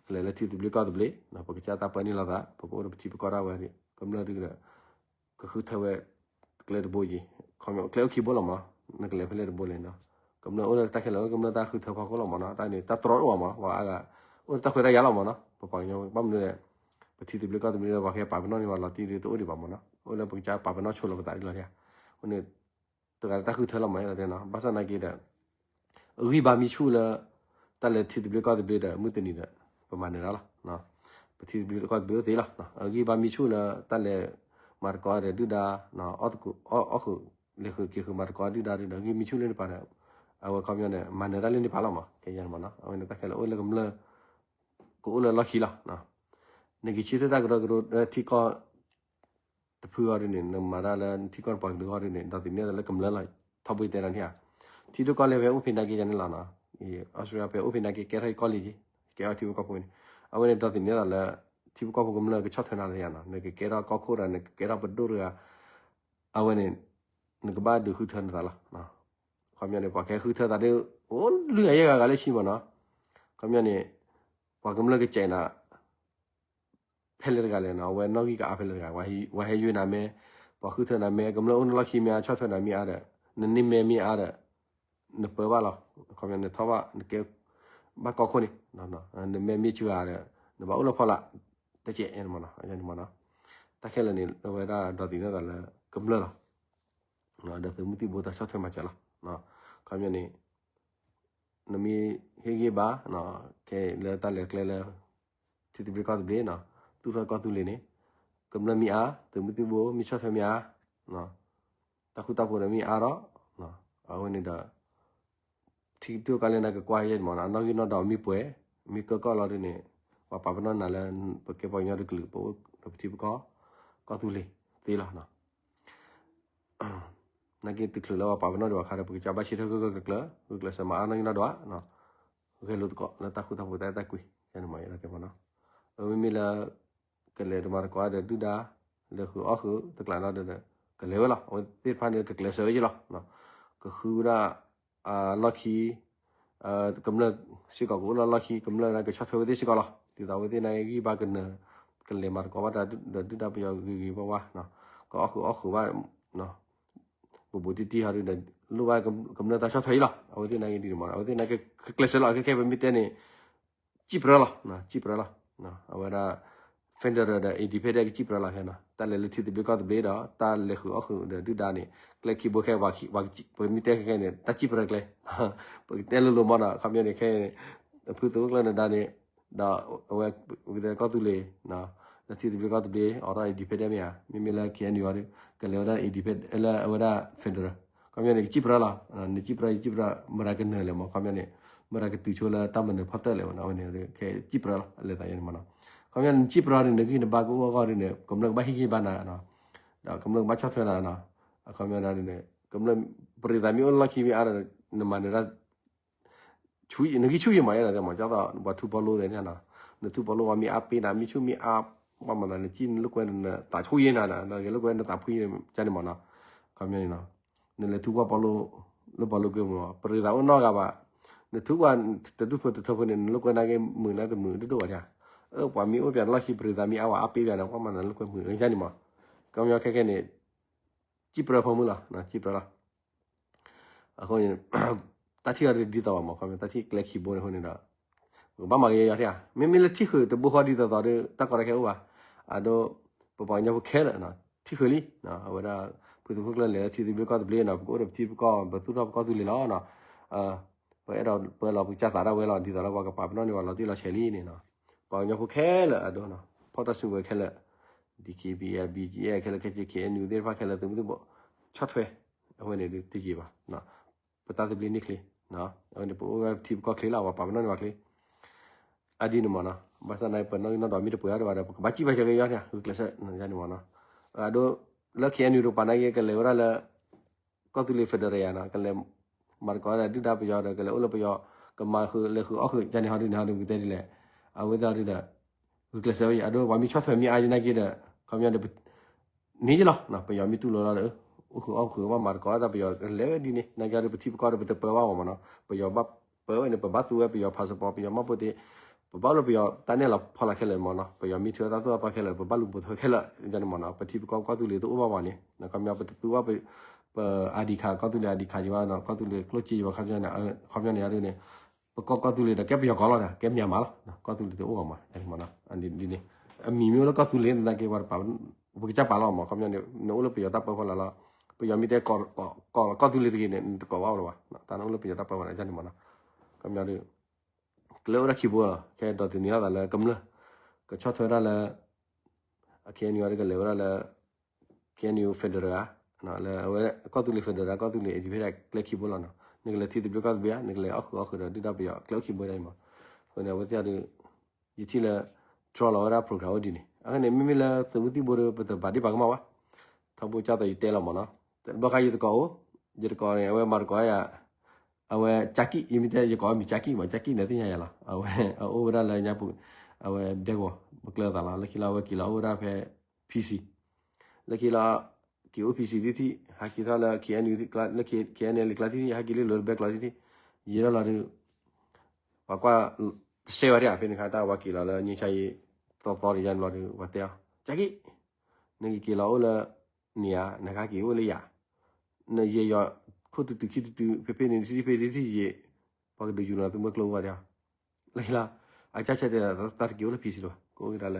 ကလဲၤလၢထံသဘျ့ကီၢ်သဘျ့, ပကစၢ်သးပှဲၤန့ၢ်လိာ်သး, ပကအိၣ်ဒီးပထံပကီၢ်ဒၣ်ဝဲ, ကမျၢၢ်ဒုးဒီး ကဃုထၢဝဲ ကျဲတဘိယံၤ, ကျဲအိၣ်ခံဘိလီၤမး, နကလဲၤဖဲလဲၣ်တဘိလဲၣ်နီၤ, ကမျၢၢ်အိၣ်လၢတၢ်ခဲလၢာ် ကမျၢၢ်တၢ်ဃုထၢဖီခိၣ်လီၤမးနီၤ, တၢ်န့ၣ် တၢ်တြီတအိၣ်ဘၣ်မး, ပှၤအါဂၤ အိၣ်လၢတၢ်ခွဲးတၢ်ယာ်လီၤမးနီၤ, ပပှၤကညီဘၣ်မနုၤလဲၣ်, ပထံသဘျ့ကီၢ်သဘျ့ဒီး ပှၤကပာ်ပနီၣ်န့ၢ်ပှၤလီၤတံၢ်ဒုးတအိၣ်ဒံးဘၣ်မးနီၤ, အိၣ်လၢပကစၢ်ပာ်ပနီၣ်ဆိလီၤပသးဒ်လီၤ, အဃိန့ၣ် တဂၤလၢတၢ်ဃုထၢလီၤမး အဲၣ်ဒိးတဲနီၤ, ဘၣ်ဆၣ်နာ်က့ဒီး အဂံၢ်ဘါမ့ၢ်ဆူၣ်လၢ တၢ်လဲၤထံသဘျ့ကီၢ်သဘျ့ဒီး မုၢ်တနံၤဒီး ပမၤနၢၤတၢ်လီၤ, ပထံသဘျ့ကီၢ်သဘျ့အိၣ်သ့လီၤ, အဂံၢ်ဘါမ့ၢ်ဆူၣ်လၢတၢ်လဲၤမၤသကိးဒီးဒုၣ်ဒါ, အီၣ်ဃုာ် လဲၤဃုာ်က့ၤဃုာ်မၤသကိးဒုၣ်ဒါဒုးဒီး ဂံၢ်မ့ၢ်ဆူၣ်လၢန့ၣ်ပၤဒီး အဝဲခီပညီန့ၣ် မၤနၢၤတၢ်လၢန့ၣ်ပၤလီၤမး, ခဲယါန့ၣ်မးနီၤ, အဝဲန့ၣ်တၢ်ခဲလၢာ်အိၣ်လၢကမျၢၢ် ကအိၣ်လၢလီၢ်ခံလီၤ, နက့ၤဆၢထၢၣ်တၢ်ကရၢကရိလၢထံကီၢ် တဖုအီၤဒ်န့ၣ် နမၤတၢ်လၢထံကီၢ်ပှၤကလုာ်အဂီၢ်ဒ်န့ၣ် ဒီးသန့ၤသးလၢကမျၢၢ်လီၤ, ထီဘိယတဲလီၤန့ၣ်ဧါ, ထံဒိၣ်ကီၢ်လဲၢ်ဖဲအိၣ်ဖဲနာ်က့ယါန့ၣ်လီၤနီၤ, အီစထြ့လယါဖဲအိၣ်ဖဲနာ်က့ ကဲထီၣ်ယကီၢ်လံက့, ကဲထီၣ်ထံဖိကီၢ်ဖိန့ၣ်, အဝဲန့ၣ်ဒီးသန့ၤသးလၢ ထံဖိကီၢ်ဖိကမျၢၢ်ကဆီၣ်ထွဲနၤလၢယါနီၤ, နကကဲထီၣ်ကီၢ်ခိၣ်ဒီး နကကဲထီၣ်ပဒိၣ်တဂၤ, အဝဲန့ၣ် နကဘၣ်ဒုးဃုထၢနသးလီၤ, ခီပညီန့ၣ် ပှၤကဟဲဃုထၢသးဒီး အိၣ်လွံၢ်ဂၤယဲၢ်ဂၤဂၤလၢဆံမးနီၤ, ခီပညီန့ၣ် ပှၤကမျၢၢ်ကစဲးနၤ ဖဲလဲၣ်တဂၤလဲၣ်နီၤ, အဝဲနီၣ်ဂံၢ်ကအါဖဲလဲၣ်တဂၤ, ပှၤဟဲယွၤနၤမ့ၢ်, ပှၤဃုထၢနၤမ့ၢ်, ကမျၢၢ်အိၣ်နလီၢ်ခံမ့ၢ်အါ ဆီၣ်ထွဲနၤမ့ၢ်အါဒီး, နန့ၢ်မဲမ့ၢ်အါဒီး, နပၢဘၣ်လီၤ, ခီပညီနထီၣ်ဘၣ် နကဲဘၣ်ကီၢ်ခိၣ်န့ၣ်, နမဲမ့ၢ်စှၤဒီး နဘၣ်အိၣ်လၢဖီလာ်, တကဲးန့ၣ်မးနီၤ, တၢ်ခဲလၢာ်န့ၣ် အဝဲဒၣ်ဒီးသန့ၤသးလၢကမျၢၢ်လီၤ, ဒီးသုးမုၢ်သံၣ်ဘိတၢ်ဆီၣ်ထွဲမၤစၢၤလီၤ, ခီပညီန့ၣ် နမ့ၢ်ဟ့ၣ်ဂံၢ်ဘါ, ခဲလၢာ်တၢ်လဲၤကျဲလၢ ထံသဘျ့ကီၢ်သဘျ့နီၤ, သူၣ်ထီၣ်ကီၢ်သူလ့ၤန့ၣ်, ကမျၢၢ်မ့ၢ်အါ, သုးမုၢ်သံၣ်ဘိမ့ၢ်ဆီၣ်ထွဲမ့ၢ်အါ, တၢ်ဃူတၢ်ဖိးဒီးမ့ၢ်အါဒီး, အဝဲန့ၣ်ဒီး ထံဒိၣ်ကီၢ်လဲၢ်နၤကကွၢ်ယဲၢ်မးနီၤ, အနီၣ်ဂံၢ်နီၣ်ဒွးမ့ၢ်ပှဲၤ, မ့ၢ်ကၢကီၢ်လီၤဒ်န့ၣ်, ပှၤပာ်ပနီၣ်နၤလၢ ပကဲပှၤကညီတကလုာ် ပအိၣ်ဒီးပထံပကီၢ်, ကီၢ်သူလ့ၤသ့လီၤနီၤ. နာ်က့တချုးလၢပှၤပာ်ပနီၣ်ဒံးဘၣ်အခါဒီး ပကစၢ်ဘၣ်ဆၢထၢၣ်ဂၢၢ်ဂၢၢ်ကျၢၤကျၢၤ, ဂၢၢ်ကျၢၤစၢၤမးအါနီၣ်ဂံၢ်နီၣ်ဒွး, ဂဲၤလိာ်သကိးလၢတၢ်ဃူတၢ်ဖိးတၢ်အဲၣ်တၢ်ကွံ, ယဲန့ၣ်မးယဲဒၣ်ကဲမးနီၤ. မ့မ့ၢ်လၢ ကလဲၤတမၤသကိးဒီးဒုၣ်ဒါ, လဲၤဃုာ်အီၣ်ဃုာ်တကျးနီၤဒီး ကလဲၤဝဲလီၤ. အဝဲသ့ၣ်တဖၣ်န့ၣ် ကကျဲးစၢးဝဲယဲလီၤ. ကဃုဝဲဒၣ် လီၢ်ခံ, ကမျၢၢ်စ့ၢ်ကီးကအိၣ်လၢလီၢ်ခံ, ကမျၢၢ်ကဆီၣ်ထွဲဝဲသ့ၣ်စ့ၢ်ကီးလီၤ. ဒ်သိးအဝဲသ့ၣ်န့ၣ်ဂံၢ်ဘါကနၢၤ, ကလဲၤမၤသကိးဘၣ်တၢ်ဒီးဒုၣ်ဒါပယီၤဂ့ၤဂ့ၤဝါဝါ, ကအီၣ်ဃုာ်အီၣ်ဃုာ်ဘၣ် ဘူးဘူးတံၢ်တံၢ်ဟီဒုးဒီး လိၣ်ဘၣ်ကမျၢၢ်တၢ်ဆီၣ်ထွဲအံၤလီၤ. အဝဲသ့ၣ်နာ်က့ဒ်န့ၣ်မး, အဝဲသ့ၣ်နာ်က့ကကျဲးစၢးလီၤ. ခဲခဲပမ့ၢ်တဲန့ၣ် စံၣ်ပြၢလီၤ, စံၣ်ပြၢလီၤ. အဝဲဒၣ် federal ဒီး independent ကစံၣ်ပြၢလီၤခဲနီၤ. တၢ်လဲၤလၢထံသဘျ့ကီၢ်သဘျ့ဒီး တၢ်လဲၤဃုာ်အီၣ်ဃုာ်ဒီးဒုၣ်ဒါန့ၣ် ကျဲခံဘိခဲ ပမ့ၢ်တဲခဲခဲန့ၣ် တၢ်စံၣ်ပြၢကျဲ, ပကတဲလိၤလိၤမးနီၤ. ခီပညီန့ၣ်ခဲ ဖုသုးခိၣ်ကျၢၢ်နဒါန့ၣ် ဒီးအဝဲ ကီၢ်သူလ့ၤ လၢထံသဘျ့ကီၢ်သဘျ့ အိးထီၣ် independent မ့ၢ်ဧါ, မ့မ့ၢ်လၢ K N U အီၤဒီး ကလဲၤဝဲဒၣ် independent လၢအဝဲဒၣ် federal, ခီပညီန့ၣ် ကစံၣ်ပြၢလီၤ. နစံၣ်ပြၢ ယစံၣ်ပြၢ မတၤကနၢၤလဲၣ်မး, ခီပညီန့ၣ် မတၤကတုၤဆိလၢတၢ်မနုၤဖီတၢၣ်လဲၣ်မး, အဝဲန့ၣ်ခဲစံၣ်ပြၢလီၤ. အလဲၤသးယဲန့ၣ်မးနီၤ. ခီပညီန့ၣ် နစံၣ်ပြၢန့ၣ် နဂံၢ်နဘါကအိၣ်အဂီၢ်ဒ်န့ၣ် ကမျၢၢ်ကဘၣ်ဟ့ၣ်ဂံၢ်ဘါနၤ, ဒီးကမျၢၢ်ကဘၣ်ဆီၣ်ထွဲနၤ, အခီပညီန့ၣ် ကမျၢၢ်ပရံးသးမ့ၢ်အိၣ်လၢလီၢ်ခံမ့ၢ်အါဒီး နမၤနၢၤတၢ် နဂံၢ်ဆူၣ်ယဲမး ယဲဒၣ်တဲမး, ဒ်သိးပှၤထူပီလိသ့ၣ်န့ၣ်နီၤ, နထူပီလိဝဲမ့ၢ်အါပ့ၤနၤ မ့ၢ်ဆူၣ်မ့ၢ်အါ, ဘၣ်မၤသး နစံၣ်နလိာ်ကွဲနသးဆူၣ်ယဲနၤ, နဂဲၤလိာ်ကွဲနသးဖှံယဲန့ၣ်မးနီၤ. ခီပညီန့ၣ်နီၤ နလဲၤထူကွၢ်ပီလိ လၢပီလိကွဲမး ပရံးသးအိၣ်နီတဂၤဘၣ်, နထူကွၢ်တဒူၣ်ဖိတထၢဖိန့ၣ် နလိာ်ကွဲနၤက့ၤမုာ်နၤတမုာ်တဒိၣ်ဘၣ်ဧါ. အၢ ပှၤမ့ၢ်အိၣ်ပှၤလီၢ်ခံပရံးသးမ့ၢ်အါဝဲအါပ့ၤပှၤန့ၣ် ပှၤမၤနၤလိာ်ကွဲမုာ်ယဲန့ၣ်မး. ခီပညီခဲခဲန့ၣ် စံၣ်ပြၢဖိမုၣ်လီၤ, စံၣ်ပြၢလီၤ. အဃိန့ၣ် တၢ်ထံၣ်အီၤဒ်သိးဘၣ်မး, ခီပညီတၢ်ထံၣ်ကျဲခံဘိန့ၣ်အဃိန့ၣ်ဒီး ပကဘၣ်မၤကယီယီထဲဧါ, မ့မ့ၢ်လၢထံၣ်ဃုာ်တဘိဃီဒ်သိးသိးဒီး တၢ်ကီတၢ်ခဲအိၣ်ဘၣ်, အဒိ ပပှၤကညီဖိခဲလၢာ် ထံၣ်ဃုာ်လံ, အဝဲဒၣ် ဖုသုးခိၣ်ကျၢၢ်လဲၤထံသဘျ့ကီၢ်သဘျ့နီၤ, ပကအိၣ်ဒီးပထံပကီၢ် ပသူၣ်ထီၣ်ပကီၢ်သူလ့ၤလီၤနီၤ, ပအဲၣ်ဒိးပၢလီၤပကစၢ်သးဒၣ်ဝဲလီၤ, ဒ်သိးလၢပှၤကပာ်ပနီၣ်န့ၢ်ပှၤလီၤတံၢ်လီၤဆဲးလံန့ၣ်နီၤ, ပှၤကညီဖိခဲလၢာ်အဒိနီၤ, ဖီၣ်တၢ်စုကဝဲၤခဲလၢာ်, ဒ် DKBA BGF ခဲလၢာ် ခဲက့ KNU သ့ၣ်တဖၣ်ခဲလၢာ် သုးမုၢ်သံၣ်ဘိ ဆီၣ်ထွဲ, အဝဲန့ၣ်ဒုးတယံာ်ဘၣ် ပတၢ်သဘျ့န့ၢ်ချ့, အဝဲန့ၣ် ပအိၣ်ဝဲပထံပကီၢ်ချ့လီၤ, ပှၤပာ်ပနီၣ်န့ၢ်ပှၤချ့, အဒ်န့ၣ်မ့ၢ်နီၤ, ဘၣ်ဆၣ်သနာ်က့ ပနီၣ်ဂံၢ်နီၣ်ဒွးမ့ၢ်တပှဲၤအီၤဒံးဘၣ်ဒီး ပကဘၣ်စံၣ်ဘၣ်ဆၢက့ၤယီၤန့ၣ် ဂုာ်ကျဲးစၢးန့ၣ်မ့ၢ်နီၤ, အဒိ လၢ KNU တကပၤနာ်က့ ကလဲၤဝဲဒၣ်လၢ ကီၢ်သူလ့ၤ federal နီၤ, ကလဲၤမၤသကိးဝဲဒၣ်ဒုၣ်ဒါပယီၤဒီး ကလဲၤအိၣ်လၢပယီၤ ကမၤဃုာ်လဲၤဃုာ်အီၣ်ဃုာ် ကန့ၣ်ဟီဒုန့ၣ်ဟီဒု ပကတဲဒ်လဲၣ်, အဝဲသ့ၣ်ဟီဒုဒီး ဂုာ်ကျဲးစၢးဝဲအံၤ အဒိ ပှၤမ့ၢ်ဆီၣ်ထွဲမ့ၢ်အါယနာ်က့ဒီး ခီပညီဒီး န့ၢ်ယလီၤ, ပယီၤမ့ၢ်တူၢ်လိာ်လီၤဒီး အိၣ်ဃုာ်အီၣ်ဃုာ်ဘၣ်မၤသကိးတၢ် ပယီၤလဲၤဝဲဒ်န့ၣ် နာ်က့ဒီး ပထံပကီၢ်ဒီး ပတပၢဘၣ်မ့ၢ်နီၤ, ပယီၤဘၣ်ပၢဝဲန့ၣ် ပဘၣ်သူဝဲပယီၤ passport ပယီၤမှတ်ပုံတင်, ပဘၣ်လၢပယီၤတၢ်နဲၣ်လီၤဖီလာ်ခဲလၢာ်မ့ၢ်နီၤ, ပယီၤမ့ၢ်ထုးအတၢ်သိၣ်တၢ်သီခဲလၢာ် ပဘၣ်လူၤပိာ်ထွဲခဲလၢာ်န့ၣ်မ့ၢ်နီၤ, ပထံပကီၢ်ကီၢ်သူလ့ၤတအိၣ်ဘၣ်ဘၣ်န့ၣ် ခီပညီ ပတသူဝဲ ပ ID card ကီၢ်သူလ့ၤ ID card ယဘၣ်ဒီး ကီၢ်သူလ့ၤကျိၣ်စ့ယဘၣ် ခီပညီန့ၣ် ခီပညီန့ၣ်ဒ်န့ၣ် ပကီၢ်ကီၢ်သူလ့ၤဒီး ကဲပယီၤကီၢ်လီၤဒီး ကဲမၠးမးလီၤ, ကီၢ်သူလ့ၤတအိၣ်ဘၣ်မး ဒ်န့ၣ်, အမံၤမ့ၢ်အိၣ်လၢကီၢ်သူလ့ၤနာ်က့ ပှၤတပာ် ပကစၢ်ပာ်လီၤမး ခီပညီန့ၣ် နအိၣ်လၢပယီၤတၢ်ပၢဖီလာ်လီၤ, ပယီၤမ့ၢ်တဲ ကီၢ်ကီၢ်သူလ့ၤတဂ့ၤန့ၣ် နတကိးဘၣ်အိၣ်လၢၤဘၣ်, တၢ်နအိၣ်လၢပယီၤတၢ်ပၢဖီလာ်န့ၣ်မ့ၢ်နီၤ, ခီပညီဒီး ကလဲၤအိၣ်ဒၣ်ခံဘိလီၤ, ခဲဒီးတနံၤလီၤသးလၢကမျၢၢ် ကဆီၣ်ထွဲဒၣ်လၢ KNU ဒီးကလဲၤဝဲဒၣ်လၢ KNU federal ဧါ, လၢအဝဲကီၢ်သူလ့ၤ federal ကီၢ်သူလ့ၤ independent ကျဲခံဘိလီၤနီၤ, နကလဲၤထံသဘျ့ကီၢ်သဘျ့ဧါ, နကလဲၤအီၣ်ဃုာ်အီၣ်ဃုာ်ဒီးဒုၣ်ဒါပယီၤကျဲအိၣ်ခံဘိဒၣ်အံၤမး, အဃိန့ၣ် အဝဲသ့ၣ်ဒီး ယထံၣ်လၢ draw လီၤဝဲဒၣ် program အိၣ်ဒ်န့ၣ်, အဃိန့ၣ် မ့မ့ၢ်လၢသုးမုၢ်သံၣ်ဘိဒီး ပတဘၣ်ဒံးဘၣ်ကမၣ်ဘၣ်, ထီဘိကၢ်သိးယတဲလီၤမးနီၤ, ဘျီခါယသကိးအိၣ်, ယသကိးန့ၣ် အဝဲမၤသကိးယၤ အဝဲကၠၢ်ကံၣ် ယမ့ၢ်တဲ ယကိးအမံၤကၠၢ်ကံၣ်မး ကၠၢ်ကံၣ်န့ၣ်သ့ၣ်ညါယၤလီၤ, အဝဲအအိၣ်ဝဲဒၣ်လၢညါပူၤ, အဝဲဒဲကဝီၤ ပကျၢၤသးလီၤ, လၢခံလီၤအဝဲက့ၤလီၤအိၣ်ဝဲဒၣ်ဖဲ PC, လၢခံလီၤ က့ၤအိၣ် PC ထံထံၣ် ဟးက့ၤထီၣ်လၢ KNU လၢ KNLA ကျါထံထံၣ် ဟးက့ၤလၢလိၤတဘဲကျီထံထံၣ်, ယံာ်ထီၣ်လီၤဒီး ပှၤကွၢ်တစဲးဝဲဒၣ် ဖဲန့ၣ်ခါ တၢ်ဝဲက့ၤလီၤလၢ ငြိမ်းချမ်းရေး သီသီန့ၣ်ယါန့ၣ်ဘျီဒီး ပှၤတဲအီၤ ကၠၢ်ကံၣ် နကက့ၤလီၤအိၣ်လၢ န့ၣ်ဧါ နကဟဲက့ၤအိၣ်လၢယၤ, နယဲယီၤ ခိၣ်တုၤတုၤခံတုၤတုၤ ဖဲဖဲန့ၣ် ထံထံၣ်ဖဲထံထံၣ်ယံာ်, ပှၤကဒုးယူၤလီၤသုးမုၢ်ကျိၤဝဲဒၣ်, လၢခံလီၤ အကစၢ်ဆၢတဲာ် တၢ်တက့ၤအိၣ်လၢ PC လၢၤဘၣ် ကအိၣ်က့ၤဒၣ်လ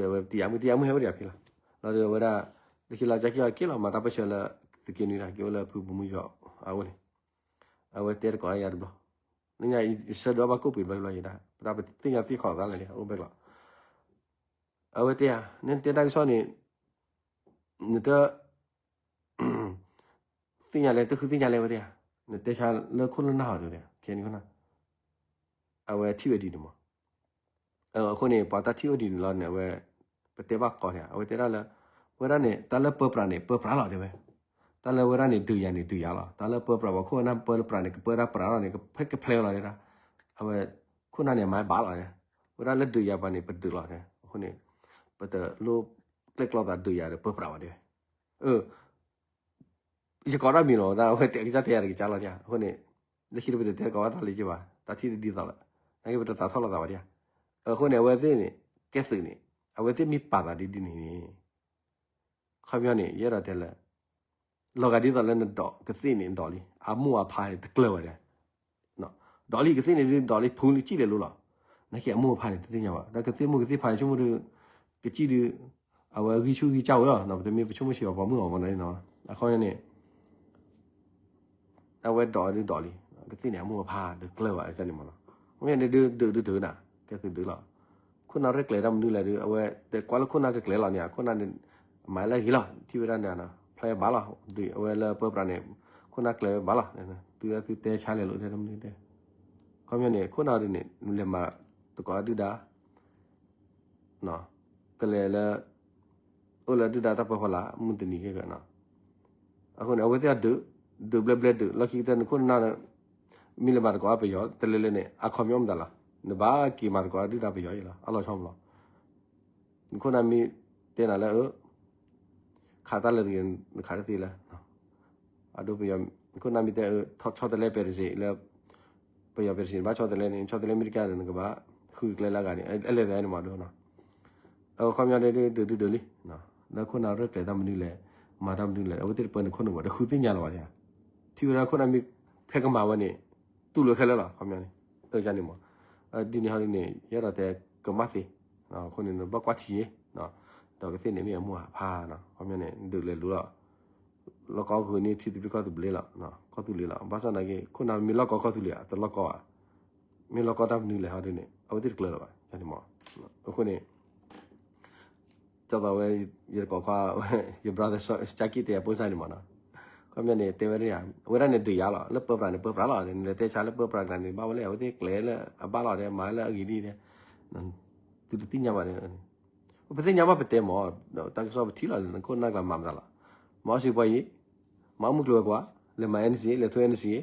ၢဘဲကျီ, အိၣ်ဒီးအဝဲတံၤယၤမုၢ် တံၤယၤမုၢ်ဟဲအိၣ်ဒံးအဖဲလီၤ, လီၤဒီးအဝဲဒၣ် လၢခံလီၤ ကၠၢ်ကံၣ်အီၤက့ၤလီၤ မၤတၢ်ပၢဆှၢလၢ သုးက့နွံဒၣ် က့ၤအိၣ်လၢဖုဘိၣ်မူယီၤအအိၣ်န့ၣ်, အဝဲတဲတကိးယၤတဘျီ, နညါယဆၢဒိးဘၣ်ကိၣ်ပှ့ၤတဘျီတဘျီယဲဒၣ် ပတၢ်ပသ့ၣ်ညါသ့ၣ်ခီၣ်သးလၢန့ၣ် အိၣ်ဘဲကျီ အဝဲတဲယၤ နတဲတၢ်ကစီၣ်န့ၣ် နတ သ့ၣ်ညါလဲၣ် တဃုသ့ၣ်ညါလဲၣ်ဝဲတဲယၤ, နတဲဆါလၢခိၣ်နၢ်ဟီဒီး ခဲန့ၣ်ခိၣ်နၢ်, အဝဲထံၣ်ဝဲဒ်န့ၣ်မး, အဃိန့ၣ် ပှၤတၢ်ထံၣ်အိၣ်ဒ်န့ၣ်လီၤန့ၣ် အဝဲ ပတဲဘၣ်ကီးန့ၣ် အဝဲတဲဒၣ်လၢ ဝဲဒၣ်န့ၣ် တၢ်လၢပၢပြးန့ၣ် ပၢပြးလီၤတဲဝဲ, တၢ်လၢဝဲဒၣ်န့ၣ် ဒုးယၤန့ၣ် ဒုးယၤလီၤ, တၢ်လၢပၢပြး ပှၤခိၣ်နၢ်ပၢပြးန့ၣ် ကပၢတၢ်ပြးလီၤန့ၣ် ကဖဲကဖျဲလီၤတဲဒၣ်, အဝဲ ခိၣ်နၢ်န့ၣ် မၤဘၣ်လီၤ, ဝဲဒၣ်လၢဒုးယၤပှၤန့ၣ် ပဒုးလီၤတဲ, အဃိန့ၣ် ပတလိၣ်ကျဲၣ်ကျီသးဒုးယၤဒီးပၢပြးဘၣ်တဲဝဲ, အ ယကိးတၢ်မံၤလီၤ တၢ်အဝဲတဲကစၢ်တဲယၤတကစၢ်လီၤန့ၣ် အဃိန့ၣ် လၢခံဒီးပတတဲတကိးဘၣ်တၢ်လၢက့ဘၣ် တၢ်ထံၣ်တဒ်သိးလၢ နာ်က့ပတသးထီၣ်လိာ်သးဘၣ်ဒံးဧါ, အဃိန့ၣ် အဝဲသ့ၣ်န့ၣ် ကဲသုးန့ၣ် အဝဲသ့ၣ်မ့ၢ်ပာ်သးဒ်ဒ်န့ၣ်န့ၣ် ခီပညီန့ၣ် ယအဲၣ်ဒိးတဲလၢ လီၤဂာ်ဒ်သိးလၢနဒိးကသ့ၣ်န့ၣ် ဒိးလံ အမိၢ်အဖါန့ၣ် တကျၢၤဘၣ်ဒံး ဒိးလံကသ့ၣ်န့ၣ်ဒ် ဒိးလံဖုလံကံၣ်လဲၤလိၤလီၤ. နာ်က့အမိၢ်အဖါန့ၣ် တသ့ၣ်ညါဘၣ် ဒီးကသ့ၣ်မိၢ်ကသ့ၣ်ဖါန့ၣ် ဆိကမိၣ်ဒ် ကစံၣ်ဒ် အဝဲဂံၢ်ဆူၣ်ဂံၢ်စၢ်ဝဲလီၤ. ပတမ့ၢ်ပဆိကမိၣ်ဆံးအီၤပိာ်မုၣ်အီၤမနီၤနီၤ အခီပညီန့ၣ် အဝဲဒိးဒ်ဒိးလံ ကသ့ၣ်န့ၣ် အမိၢ်အဖါတကျၢၤဘၣ်န့ၣ်မနီၤ မ့ၢ်န့ၣ်ဒုးဒုးဒုးဒုးနၤ ကဲသုးဒုးလီၤ. ခိၣ်နၢ်ရဲၣ်ကျဲၤတၢ်မနုၤလဲၣ်ဒုး အဝဲတဲကွၢ်လၢခိၣ်နၢ်ကကျဲၤလီၤန့ၣ် အခိၣ်နၢ်န့ၣ် မၤလၢအဂ့ၤလီၤ ထံၣ်ဝဲဒၣ်န့ၣ် ဖျဲဘၣ်လီၤ. အဝဲလၢပၢပြးန့ၣ် ခိၣ်နၢ်ကျဲၤဝဲဘၣ်လီၤ. သုသုတဲဆါလဲၤလိာ်တဲတၢ်မနုၤတဲ ခီပညီန့ၣ် ခိၣ်နၢ်ဒ်န့ၣ် လဲၤမၤသကိးဒုၣ်ဒါ ကလဲၤလၢ အိၣ်လၢဒုၣ်ဒါတၢ်ပၢဖီလာ် မုၢ်တနံၤခဲကနီၤ. အဃိန့ၣ် အဝဲသ့ၣ်အဒုး ဒုးဘျဲဘျဲဒုး လီၢ်ခံကတၢၢ်နခိၣ်နၢ် မ့ၢ်လဲၤမၤသကိးအပယီၤတလဲလဲန့ၣ် အခီပညီမတၤလီၤ. နဘၣ်က့ၤမၤသကိးဒုၣ်ဒါပယီၤအံၤလီၤ အလီၤဆီမလီၤ. နခိၣ်နၢ်မ့ၢ်တဲနၤလၢ ခးတၢ်လၢတဂ့ၤ နခးတသ့လၢ အဒိပယီၤ ခိၣ်နၢ်မ့ၢ်တဲ ဆီတလဲပဲတစ့လၢ ပယီၤပဲတစ့ ဘၣ်ဆီတလဲန့ၣ် ဆီတလဲမ့ၢ်တကဲဒီး နကဘၣ်ဃုကျဲလၢအဂၤန့ၣ် အဲလဲၤသးန့ၣ်မးဒိနီၤ. အခီပညီဒ်ဒုးဒုးဒုးလံ လၢခိၣ်နၢ်ရဲၣ်ကျဲၤတၢ်မနုၤလဲၣ် မၤတၢ်မနုၤလဲၣ် အဝဲသ့ၣ်တပၢနခိၣ်နၢ်ဘၣ် တဃုသ့ၣ်ညါလီၤဘၣ်ဒ်ဧါ. ထံၣ်ဝဲဒၣ်ခိၣ်နၢ်မ့ၢ်ဖဲကမၤဝဲန့ၣ် တူၢ်လိာ်ခဲလၢာ်လီၤ ခီပညီန့ၣ် အန့ၣ်မး ဒ်န့ၣ်ဟီဒ်န့ၣ် ယအဲၣ်ဒိးတဲကမၣ်သ့, အဃိန့ၣ် နဘၣ်ကွၢ်ထံယ့, ဒီးကသ့ၣ်န့ၣ်မ့ၢ်အမိၢ်အဖါနီၤ, ခီပညီန့ၣ် ဒုးလဲၤလူၤလီၤ, လီၢ်ကီၢ်ဂုာ်န့ၢ်ထံသဘျ့ကီၢ်သဘျ့လီၤ, ကီၢ်သူလ့ၤလီၤ, ဘၣ်ဆၣ်သနာ်က့ ခိၣ်နၢ်မ့ၢ်လီၢ်ကီၢ်ကီၢ်သူလ့ၤဧါ, တလီၢ်ကီၢ်ဧါ, မ့ၢ်လီၢ်ကီၢ်တၢ်မနုၤလဲၣ်ဟီဒ်န့ၣ် အဝဲသ့ၣ်တကျၢၤလၢၤဘၣ်, အဃိန့ၣ် ကၠီသီဝဲ ယတကိးခွါ ယ brother စကံတဲအပိစါန့ၣ်မးနီၤ, ခီပညီန့ၣ် တဲဝဲဒၣ်ယၤ အဝဲဒၣ်န့ၣ်ဒုးယၤလီၤ, လၢပၢပြးန့ၣ် ပၢပြးလီၤ, နလဲၤတဲဆါလၢပၢပြးကျါန့ၣ် ဘၣ်ဝဲလဲၣ် အဝဲသ့ၣ်ကျဲၤလၢအဘၣ်လီၤဒဲး မၤလၢအဂ့ၤဒ်ဒဲး, သုတသ့ၣ်ညါဘၣ်န့ၣ်, ပသ့ၣ်ညါဘၣ်ပတဲမး, တၢ်ကစီၣ်ပထံၣ်လီၤန့ၣ် နခိၣ်နၢ်ကျါမၤမတၤလီၤ, မၤအီၣ်စံးပှၤယံၤ, မၤအီၣ်မုၢ်ကျိၤဝဲၤကွာ်, လဲၤမၤ N C A လဲၤထိ N C A,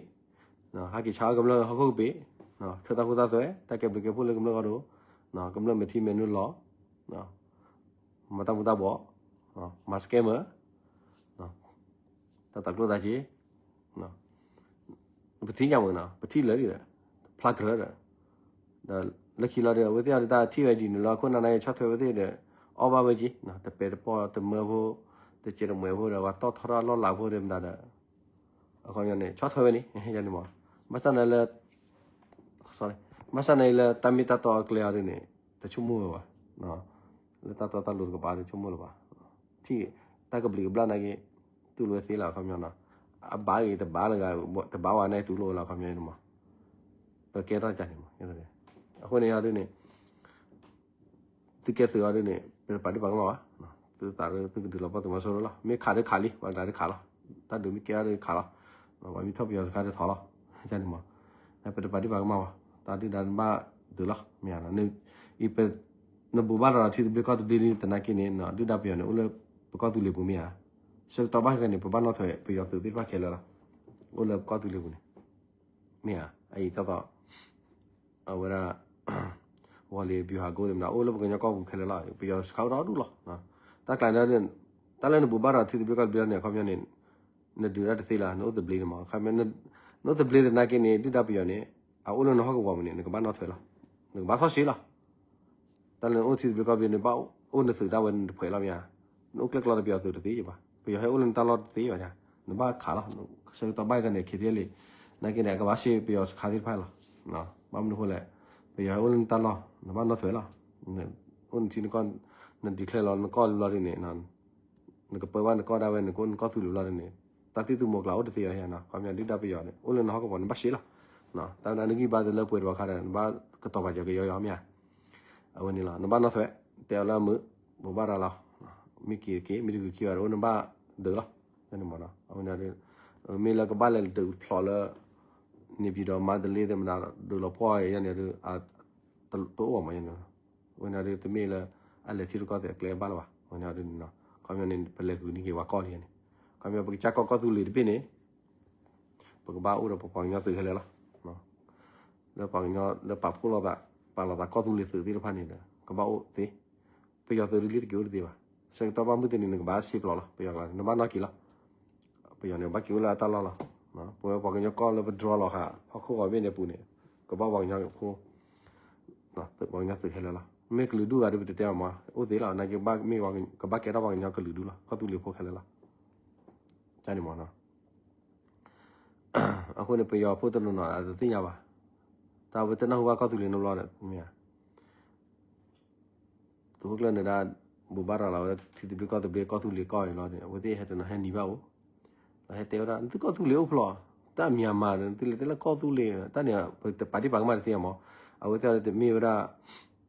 ဟဲက့ၤဆါအီၣ်ကမျၢၢ်ဟီၣ်ခိၣ်ကပ့ၤ, ထၢတၢ်ဃူတၢ်သွဲ, တၢ်ကဲဘျုးကဲဖှိၣ်လၢကမျၢၢ်ဂီၢ်ဒိၣ်, ကမျၢၢ်မဲာ်ထံမဲာ်နိလီၤ, မၤတၢ်မူၤတၢ်ဘှီး, မၤ scammer, တၢ်တၤကျိၣ်တၤစ့, ပထံၣ်ညါမးနီၤ, ပထံၣ်လၢာ်ဒီး ဖျါကြၢးဒီး, ဒီးလၢခံလီၤဒီး အဝဲသ့ၣ်အီၤဒီးတၢ်ထံၣ်ဝဲဒ်န့ၣ်လီၤ, ခိၣ်နၢ်နါက့ၤဆီၣ်ထွဲဝဲသ့ၣ်ဒီး အီၣ်ဘၣ်ဝဲက့ၤ, တပဲာ်တပီၢ်တမၢဖိ, တစဲးတမှဲးဖိဒီး ပှၤတီၢ်ထီထီၣ်လီၢ်လၤဖိဒီးမတၤဒီး, အခီပညီန့ၣ် ဆီၣ်ထွဲဝဲန့ၣ်, ယန့ၣ်မး, ဘၣ်ဆၣ်န့ၣ်လၢ ဘၣ်ဆၣ်န့ၣ်လၢတၢ်မ့ၢ်တၢ်တီအကျဲအီၤဒ်န့ၣ် တဆိကမိၣ်ဝဲဘၣ်, လၢတၢ်တီတၢ်လိၤတကပၤဒီးဆိကမိၣ်လၢၤဘၣ်, ထံၣ်တၢ်ကဘျံးကဘျၣ်နာ်က့ တူၢ်လိာ်ဝဲသ့လီၤ အခီပညီနီၤ, အဘၣ်ဂ့ၤတဘၣ်လၢၤဂၤ, တဘၣ်ဝဲန့ၣ်တူၢ်လိာ်ဝဲလီၤ အခီပညီန့ၣ်မး, ကဲထီၣ်ကန့ၣ်မး, အဃိန့ၣ်အီၤဒ်န့ၣ် သုကဲသုးအီၤဒ်န့ၣ် ပတပာ်ဒံးပာ်ကမၣ်ဘၣ်, သုသးဒ်သုကဒုးလီၤပှီၢ်သုးမီၤစိရိၤလီၤ, မ့ၢ်ခးဒ်ခးလံ ပှၤကျါဒ်ခးလီၤ, တၢ်ဒုးမ့ၢ်ကဲအီၤဒ်ခးလီၤ, ပှၤမ့ၢ်ထီၣ်ပယီၤတခါဒ်ထီၣ်လီၤ, န့ၣ်မး, ပတပာ်ဒံးပာ်ကမၣ်ဘၣ်, တၢ်ဒုၣ်ဒါနဘၣ်ဒုးလီၤ, မ့ၢ်ဧါ, နဘူးဘၣ်ဒီးထံသဘျ့ကီၢ်သဘျ့ဒ်သနာ်က့န့ၣ် ဒုၣ်ဒါပယီၤန့ၣ် အိၣ်လၢပကီၢ်သူလ့ၤပူၤမ့ၢ်ဧါ, ဆၢကတီၢ်ဘၣ်ခဲန့ၣ် ပဘၣ်နီၣ်ထွဲပယီၤသုးသ့ၣ်တဖၣ်ခဲလၢာ်လီၤ, အိၣ်လၢပကီၢ်သူလ့ၤပူၤန့ၣ် မ့ၢ်ဧါ, အအံၤတၢ်သိး အဝဲဒၣ် ဝီၤလ့ၤ ဗျူဟာကုန်း သ့ၣ်မတၤ အိၣ်လၢပကညီကီၢ်ပူၤခဲလၢာ်လီၤ, ပယီၤစခါအိၣ်ဒီဒူၣ်လီၤ, တၢ်ကျါန့ၣ် တၢ်လၢနဘူးဘၣ်ဒီးထံသဘျ့ကီၢ်သဘျ့န့ၣ် အခီပညီန့ၣ် နဒုးတၢ်တသ့လၢၤ နအိၣ်သဘျ့န့ၣ်မး, နအိၣ်သဘျ့သနာ်က့န့ၣ် ဒုၣ်ဒါပယီၤန့ၣ် အအိၣ်လၢနဟီၣ်ကဝီၤပူၤန့ၣ် နကဘၣ်နီၣ်ထွဲလီၤ, နကဘၣ်ထီၣ်စ့လီၤ တၢ်လၢနအိၣ်ထံသဘျ့ကီၢ်သဘျ့န့ၣ် ဘၣ်အိၣ်နသုးဒၣ်ဝဲနတဖှဲးလီၤမ့ၢ်ဧါ, နအိၣ်ကျဲၣ်ကျီဒီးပယီၤသုးတသ့ဘၣ်, ပယီၤဟဲအိၣ်လၢနတၢ်လီၢ်တသ့ဘၣ်, နဘၣ်ခးလီၤ, ဆၢကတီၢ်ဘၣ်ကန့ၣ် ခံသ့လံ, နာ်က့န့ၣ် အကဘၣ်ရှဲပယီၤစခါသ့ၣ်တဖၣ်လီၤ, ဘၣ်မနုၤအဃိလဲၣ်, ပယီၤဟဲအိၣ်လၢနတၢ်လီၢ် နဘၣ်နီၣ်ထွဲလီၤ, အိၣ်နထံနကီၢ်, န declare လီၤနကီၢ်လီၤဒ်န့ၣ် နကပၢဘၣ်နကီၢ်ဒၣ်ဝဲ နကအိၣ်နကီၢ်သူလ့ၤလီၤဒ်န့ၣ်, တၢ်သံၣ်သူမီၤကျၢ်အိၣ်တသ့အီၤဧါ, ခီပညီဒုၣ်ဒါပယီၤန့ၣ် အိၣ်လၢနဟီၣ်ကဝီၤ နဘၣ်ရှဲလီၤ, တၢ်ဝဲဒၣ်နဂံၢ်ဘါတလၢပှဲၤဒံးဘၣ်ခါဒီး နဘၣ်ကတီၤပာ်စၢၤကယီယီမ့ၢ်ဧါ, အဝဲန့ၣ်လီၤ နဘၣ်နီၣ်ထွဲ, တဲအီၤလၢအမုာ်, ဘူးဘၣ်ရၤလီၤ, မ့ၢ်က့ၤတက့ၤ မ့ၢ်တဂုာ်ခံဘၣ်ဒီး အိၣ်နဘၣ်ဒုးလီၤ, အဝဲန့ၣ်, မ့ၢ်လၢကဘၣ်လဲၤဒုးဖျိးလၢ နေပြည်တော် မန္တလေး သ့ၣ်မတၤ ဒုးလီၤပှီၢ်ယဲန့ၣ်ဒီး တအိၣ်ဘၣ်မးယဲန့ၣ်, အဝဲန့ၣ်ဒီး တမ့ၢ်လၢ အလဲၤထံရူၢ်ကီၢ်သဲးအကျဲဘၣ်လၢၤဘၣ်, အဝဲန့ၣ်ဒီး, ခီပညီန့ၣ် ပလဲၤဂုာ်န့ၢ်က့ၤပှၤကီၢ်လံန့ၣ်, ခီပညီပကစၢ်ကီၢ်ကီၢ်သူလ့ၤတဘ့ၣ်န့ၣ် ပကဘၣ်အိၣ်ဒီးပပှၤကညီသုးခဲလၢာ်လီၤ, လၢပှၤကညီလၢပာ်ဖှိၣ်လိာ်သး, ပာ်လီၤသးကီၢ်သူလ့ၤသုးသ့ၣ်တဖၣ်န့ၣ်ဒီး ကဘၣ်အိၣ်သ့, ပယီၤသုးဒ်လံတက့ၤအိၣ်တသ့ဘၣ်, ဆၢကတီၢ်ဘၣ်မုၢ်တနံၤ နကဘၣ်စ့ပျီလီၤ ပယီၤကျါန့ၣ် နဘၣ်နီၣ်က့ၤလီၤ, ပယီၤန့ၣ် ဘၣ်က့ၤအိၣ်လၢအတၢ်လီၢ်လီၤ, ပဝဲပှၤကညီကီၢ်လၢပဒြီလီၤဃာ် ဟီၣ်ခိၣ်ဂီၤဘ့ၣ်န့ၣ်ပူၤန့ၣ်, ကဘၣ်ပှၤကညီဖိ ပှၤကညီသုးခဲလၢာ်လီၤ, မ့ၢ်ကလုာ်ဒူၣ်ဂၤဒီးပတတဲဘၣ်မး အိၣ်သ့လီၤ, နာ်က့ ကဘၣ်ကဲထီၣ်ပှၤကညီကလုာ်ဒူၣ်လီၤ ကီၢ်သူလ့ၤဖိခဲလၢာ်လီၤ, န့ၣ်မးနီၤ, အဃိန့ၣ် ပယီၤဖိတနီၤနီၤ အတသ့ၣ်ညါဘၣ်, တၢ်ဝဲတနၢ်ဟူဘၣ်ကီၢ်သူလ့ၤနီတဘျီဒီး မ့ၢ်ဧါ သုးခိၣ်ကျၢၢ်န့ၣ်ဒၣ် ဘူးဘၣ်ရၤလီၤဝဲ ထံသဘျ့ကီၢ်သဘျ့ ကီၢ်သူလ့ၤကီၢ်အံၤလီၤန့ၣ် အဝဲသ့ၣ်ဟဲတနီၤဟဲနံၤဘၣ်အိၣ်, လီၤဟဲတဲဝဲဒၣ် သုကီၢ်သူလ့ၤအိၣ်ဖျိး, တၢ်မံၤမးဒီး သုလဲၤတဲလၢကီၢ်သူလ့ၤ တၢ်န့ၣ် ပတပာ်ဒံးပာ်ကမၣ်တသ့မး, အဝဲသ့ၣ်အီၤတမ့ၢ်ဝဲဒၣ်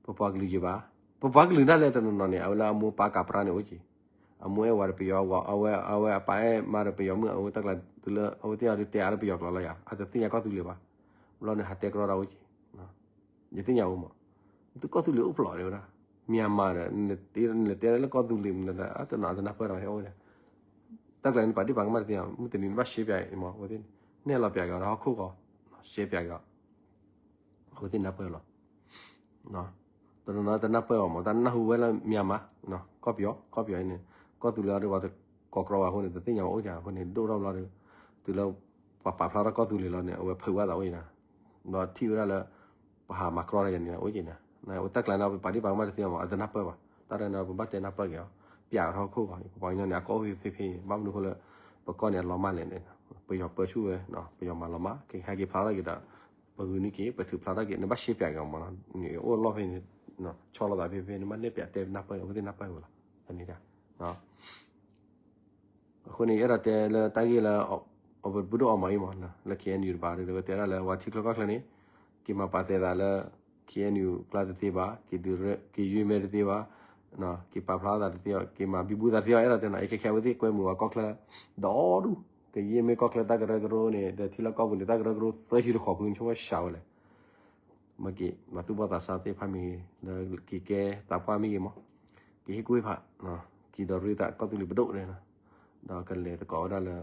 ပပှၤကလုာ်ယံၤဘၣ်, ပပှၤကလုာ်ဒၣ်လဲာ်တနီၤနီၤန့ၣ် အဝဲလၢအမိၢ်ပၢ်ကးပြါန့ၣ်အိၣ်က့ၤ, အမိၢ်အဲၣ်ဝဲဒီးပယီၤ, အဝဲ အဝဲအပၢ်အဲၣ်မါဒီးပယီၤမုၣ် အဝဲတၢ်ကျါတုၤလၢ အဝဲသ့ၣ်အီၤဒုးတဲအါလၢပယီၤကျိာ်လီၤယၤ အတသ့ၣ်ညါကီၢ်သူလ့ၤဘၣ်, ဘျီန့ၣ် ဟးတဲကရီတၢ်အိၣ်က့ၤ ယသ့ၣ်ညါအိၣ်မး, သုကီၢ်သူလ့ၤအိၣ်ဖျိးတဲဝဲဒၣ်, မံၤမးဒီး နလဲၤတဲလၢကီၢ်သူလ့ၤမး တနီၤတနၢ်ပၢၢ်ဒီးဟဲအိၣ်ဝဲဒၣ်, တၢ်ကျါန့ၣ် ပာ်ဒံးပာ်ကမၣ်တသ့ မုၢ်တနံၤန့ၣ် ဘၣ်ရှဲပၠးအံၤမး အဝဲသ့ၣ်န့ၣ် နဲၣ်လီၤပၠးက့ၤအီၤဒီးဟီၣ်ခိၣ်ဂီၤ, ရှဲပၠးက့ၤအီၤ, အဝဲသ့ၣ်နၢ်ပၢၢ်လီၤ တနီၤနီၤတနၢ်ပၢၢ်အီၤမး တၢ်နၢ်ဟူဝဲလၢမံၤမး, ကီၢ်ပယီၤ ကီၢ်ပယီၤအံၤန့ၣ် ကီၢ်သူလ့ၤအီၤဒီးပှၤတကိးကြီဝဲအဃိန့ၣ် တသ့ၣ်ညါဘၣ်အိၣ်က့ၤအဃိန့ၣ် ဒိၣ်ထီၣ်ဘျီဒီး တုၤလၢ ပှၤပာ်ဖျါထီၣ်ကီၢ်သူလ့ၤလီၤန့ၣ် အဝဲဖုးဝဲသးအိၣ်အံၤနၤ, ဒီးထံၣ်ဝဲဒၣ်လၢ ပဟးမၤကြီတၢ်ယၤန့ၣ် အိၣ်က့ၤနၤ, အဝဲတၢ်ကျါန့ၣ် ပပာ်ဒံးပာ်ကမၣ်တသ့မး အတနၢ်ပၢၢ်ဘၣ်, တၢ်ရဲၣ်န့ၣ် ပဘၣ်တဲနၢ်ပၢၢ်က့ၤအီၤ, ပၠးထီၣ်ဟီၣ်ခိၣ်ဂီၤ ပပှၤကညီန့ၣ် အကီၢ်အိၣ်ဖဲဖဲဖဲ ဘၣ်မနုၤအဃိလၢ ပကီၢ်န့ၣ် အလီၤမၢ်လဲၣ်န့ၣ် ပယီၤပၢဆူၣ်ဝဲ ပယီၤမၤလီၤမၢ် ကဟဲက့ၤဖျါထီၣ်က့ၤဒီး ပဂုာ်န့ၢ်က့ၤ ပထုးဖျါထီၣ်က့ၤ နဘၣ်ရှဲပၠးက့ၤမ့ၢ်နီၤ, နအိၣ်လီၢ်ဖဲန့ၣ် ဆီလီၤသးဖဲဖဲ နဘၣ်နဲၣ်ပၠးတဲနၢ်ပၢၢ် အဝဲသ့ၣ်နၢ်ပၢၢ်ဝဲလီၤ. အဃိန့ၣ် အဲၣ်ဒိးတဲလၢတၢ်ဂ့ၢ်လၢ အပဒိၣ်အီၣ်မၤအံၤမ့ၢ် လၢ K N U တဘၣ်ဒီး ဝဲတဲဒၣ်လၢ ပှၤထံချၢကီၢ်ချၢန့ၣ် က့ၤမၤပာ်သဲးသးလၢ K N U ကျါတသ့ဘၣ်, က့ၤဒုးရ က့ၤယွ့မဲတသ့ဘၣ်, က့ၤပာ်ဖျါသးတသ့ဘၣ်, က့ၤမၤဘံဘူသးတသ့ဘၣ်, အဲၣ်ဒိးတဲနီၤ, အခဲခဲအဝဲသ့ၣ်ကွဲမုာ်ဝဲကီၢ်ချၢ ဒီဒူၣ်, ကယဲᢁမ့ၢ်ကီၢ်ချၢတၢ်ကရၢကရိန့ၣ် ဒီးထံလီၢ်ကီၢ်ပူၤန့ၣ် တၢ်ကရၢကရိသၢဆံတဃီၤဖုန့ၣ် ဆိကမိၣ်စှၤဝဲလဲၣ်. မ့ၢ်က့ၤ မၤသူၣ်ဘီၣ်သးစၢ်သ့ၣ်တဖၣ်မ့ၢ်ဂ့ၤ, ဒီးက့ၤကဲသးပှၢ်မ့ၢ်ဂ့ၤမး, က့ၤဟ့ၣ်ကူၣ်ဟ့ၣ်ဖး, က့ၤဒီးရ့သးကီၢ်သူလ့ၤပဒိၣ်န့ၣ်, ဒီးကလဲၤသကိးဝဲဒၣ်လၢ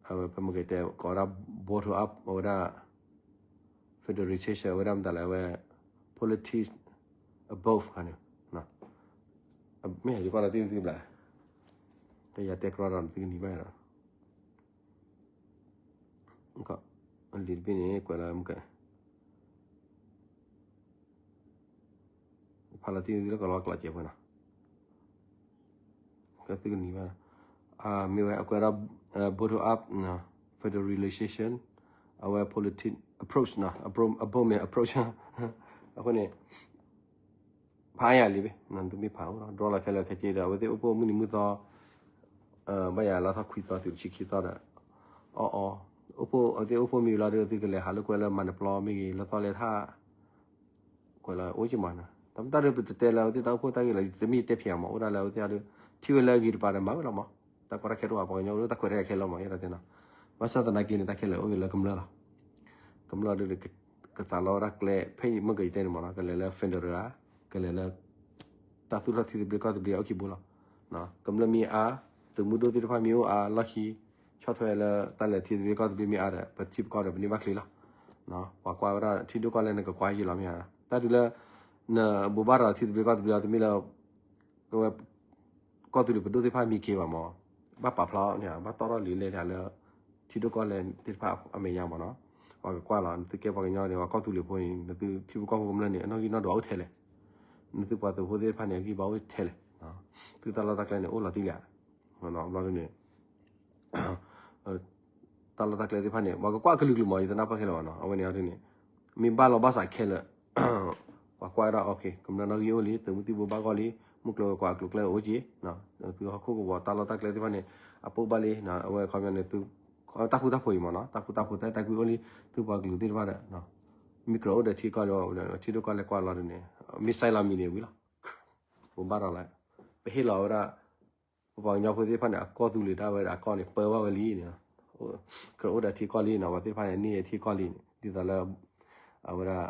အဝဲဖဲမ့ၢ်က့ၤတဲကိးဝဲဒၣ် bottom up အဝဲဒၣ် federation အဝဲဒၣ်မတၤလဲၣ် အဝဲ politics above ခါန့ၣ်, မ့ၢ်ဟဲယကွၢ်လီၤတံၢ်သံဘျး, ကယၤတဲကြီဒီးသုကနံၤဘၣ်ဒီး လံာ်တဘ့ၣ်န့ၣ် ကွဲးလၢမကဲ ဖးလီၤတံၢ်သံလၢကလီကလီကဲးဖိနီၤ, ကသုကနံၤဘၣ်, မ့ၢ်ဝဲအကွဲးဒီး bottom up federal relation အဝဲ politic approach နီၤ, approach အဘိမ့ၢ် approach အဃိန့ၣ် ဖးယၤလံဘ့ၣ် နသုမ့ၢ်ဖးအိၣ်ဒီး ဒြီလီၤခဲလၢာ်ခဲဆ့ဒီး အဝဲသ့ၣ်အိၣ်ဖှိၣ်မုၢ်နံၤမုၢ်သီ ဘၣ်ယၤလါထီၣ်ခွံသီတုၤတဆံခံသီဒီး အီၣ်အီ အိၣ်ဖှိၣ် အဝဲသ့ၣ်အိၣ်ဖှိၣ်မံၤလီၤဒီး သုကလဲၤဟးလိာ်ကွဲလၢမၤနပျီမ့ၢ်ဂ့ၤ လၢသီလဲၤထၣ် ကွဲးလီၤအိၣ်က့ၤမးနီၤ, တၢ်မတၤဒီးပတတဲလၢအဝဲသ့ၣ်တၢ်အိၣ်ဖှိၣ်တၢ်ဂ့ၢ်လီၤ, တမ့ၢ်တဲဖျါမး အိၣ်ဒၣ်လၢအဝဲသ့ၣ်ဒီး ထံၣ်ဝဲလၢအဂ့ၤတပၤဒီးမၤဝဲလီၤမး, တၢ်ကီတၢ်ခဲတအိၣ်ဘၣ် ပှၤကညီအိၣ်လၢတၢ်ခွဲးတၢ်ယာ်ခဲလၢာ်မး ယဲဒၣ်တဲနီၤ, ဘၣ်ဆၣ်သနာ်က့န့ၣ် တၢ်ခဲလၢာ်အိၣ်ဂ့ၤလၢကမျၢၢ်လီၤ, ကမျၢၢ်ဒီး ကသးလီဝဲဒၣ်ကျဲ ဖဲမ့ၢ်ကယတဲန့ၣ်မးနီၤ, ကလဲၤလၢ federal ဧါ, ကလဲၤလၢ တၢ်သူၣ်ထီၣ်ထံသဘျ့ကီၢ်သဘျ့အအိၣ်ခံဘိလီၤ, ကမျၢၢ်မ့ၢ်အါ, သုးမုၢ်ဒိၣ်သ့ၣ်တဖၣ်မ့ၢ်အိၣ်အါ လီၢ်ခံ ဆီၣ်ထွဲလၢတၢ်လဲၤထံသဘျ့ကီၢ်သဘျ့မ့ၢ်အါဒီး ပထံပကီၢ်ဒီးပန့ၢ်ဘၣ်ချ့လီၤ, ပှၤကွၢ်ဝဲဒၣ်ထံဒိၣ်ကီၢ်လဲၢ်န့ၣ် ကကွၢ်ယံာ်လီၤမ့ၢ်ဧါ, တၢ်တုၤလၢ နဘိးဘၣ်ရၤထံသဘျ့ကီၢ်သဘျ့အီၤ တမ့ၢ်လၢ ကဝဲ ကီၢ်သူလ့ၤပဒိၣ်သ့ၣ်တဖၣ်မံခ့ဘၣ်မး, ဘၣ်ပာ်ဖျါန့ၣ် ဘၣ်တီၣ်ထီၣ်လံာ်လဲၢ်တၢ်လၢ ထံဒိၣ်ကီၢ်လဲၢ်သ့ၣ်တဖၣ်အမဲာ်ညါမးနီၤ, ပှၤကကွၢ်လီၤ နသုကဲပှၤကညီန့ၣ် ပှၤကီၢ်သူလ့ၤဖိန့ၣ် နသုထံဖိကီၢ်ဖိကမျၢၢ်န့ၣ် အနီၣ်ဂံၢ်နီၣ်ဒွးအိၣ်ထဲလဲၣ်, နသုပှၤသုးဖိသ့ၣ်တဖၣ်န့ၣ် အဂံၢ်ဘါအိၣ်ထဲလဲၣ်, သုတၢ်လီၢ်တၢ်ကျဲန့ၣ် အိၣ်လီၤတံၢ်လံဧါ, ဘျီဒ်န့ၣ် တၢ်လီၢ်တၢ်ကျဲသ့ၣ်တဖၣ်န့ၣ် ပှၤကကွၢ်ကလုာ်ကလုာ်မး ယတနၢ်ပၢၢ်ခဲလၢာ်ဘၣ်နီၤ, အဝဲန့ၣ်ဒ်န့ၣ် မ့ၢ်ဘၣ်လီၤဘၣ်စးခဲလၢာ် ပှၤကွၢ်ဝဲဒၣ် ကမျၢၢ်နီၣ်ဂံၢ်အိၣ်လံ သုးမုၢ်သံၣ်ဘိဘၣ်ဂီၢ်လံ မုၢ်ကျိၤဝဲၤကွာ်အကျိၤအကျဲအိၣ်က့ၤ, သုးဟီၣ်ခိၣ်ကဝီၤတၢ်လီၢ်တၢ်ကျဲသ့ၣ်တဖၣ်န့ၣ် အပိၢ်ဘၣ်လံ, အဝဲအခီပညီန့ၣ် သု တၢ်ဃူတၢ်ဖိးအံၤမးနီၤ တၢ်ဃူတၢ်ဖိးတၢ်အဲၣ်တၢ်ကွံအိၣ်လံ သုပှၤကလုာ်သ့ၣ်တဖၣ်ဒီး မ့ၢ်ကြၢးအိၣ်ဒီးထံကီၢ်ဒီး ထံဒိၣ်ကီၢ်လဲၢ်ကွၢ်လီၤဒ်န့ၣ် မ့ၢ်စဲးလီၤမံၤန့ၣ်ဝံၤလီၤ, ပဘၣ်ဒီးလၢ ပဟ့ၣ်လီၤဝဲဒၣ် ပပှၤကညီဖိသ့ၣ်တဖၣ်န့ၣ် အကီၢ်သူလ့ၤဒၣ်ဝဲဒၣ်အကီၢ်န့ၣ် ပၢဘၣ်ဝဲလံန့ၣ်, ကြၢးအိၣ်ဒီးထံကီၢ်လံနီၤ ပှၤသ့ၣ်တဖၣ်န့ၣ် န့ၢ်ထံကီၢ်လံန့ၣ် ဒ်သိးလၢ အဝဲဒၣ်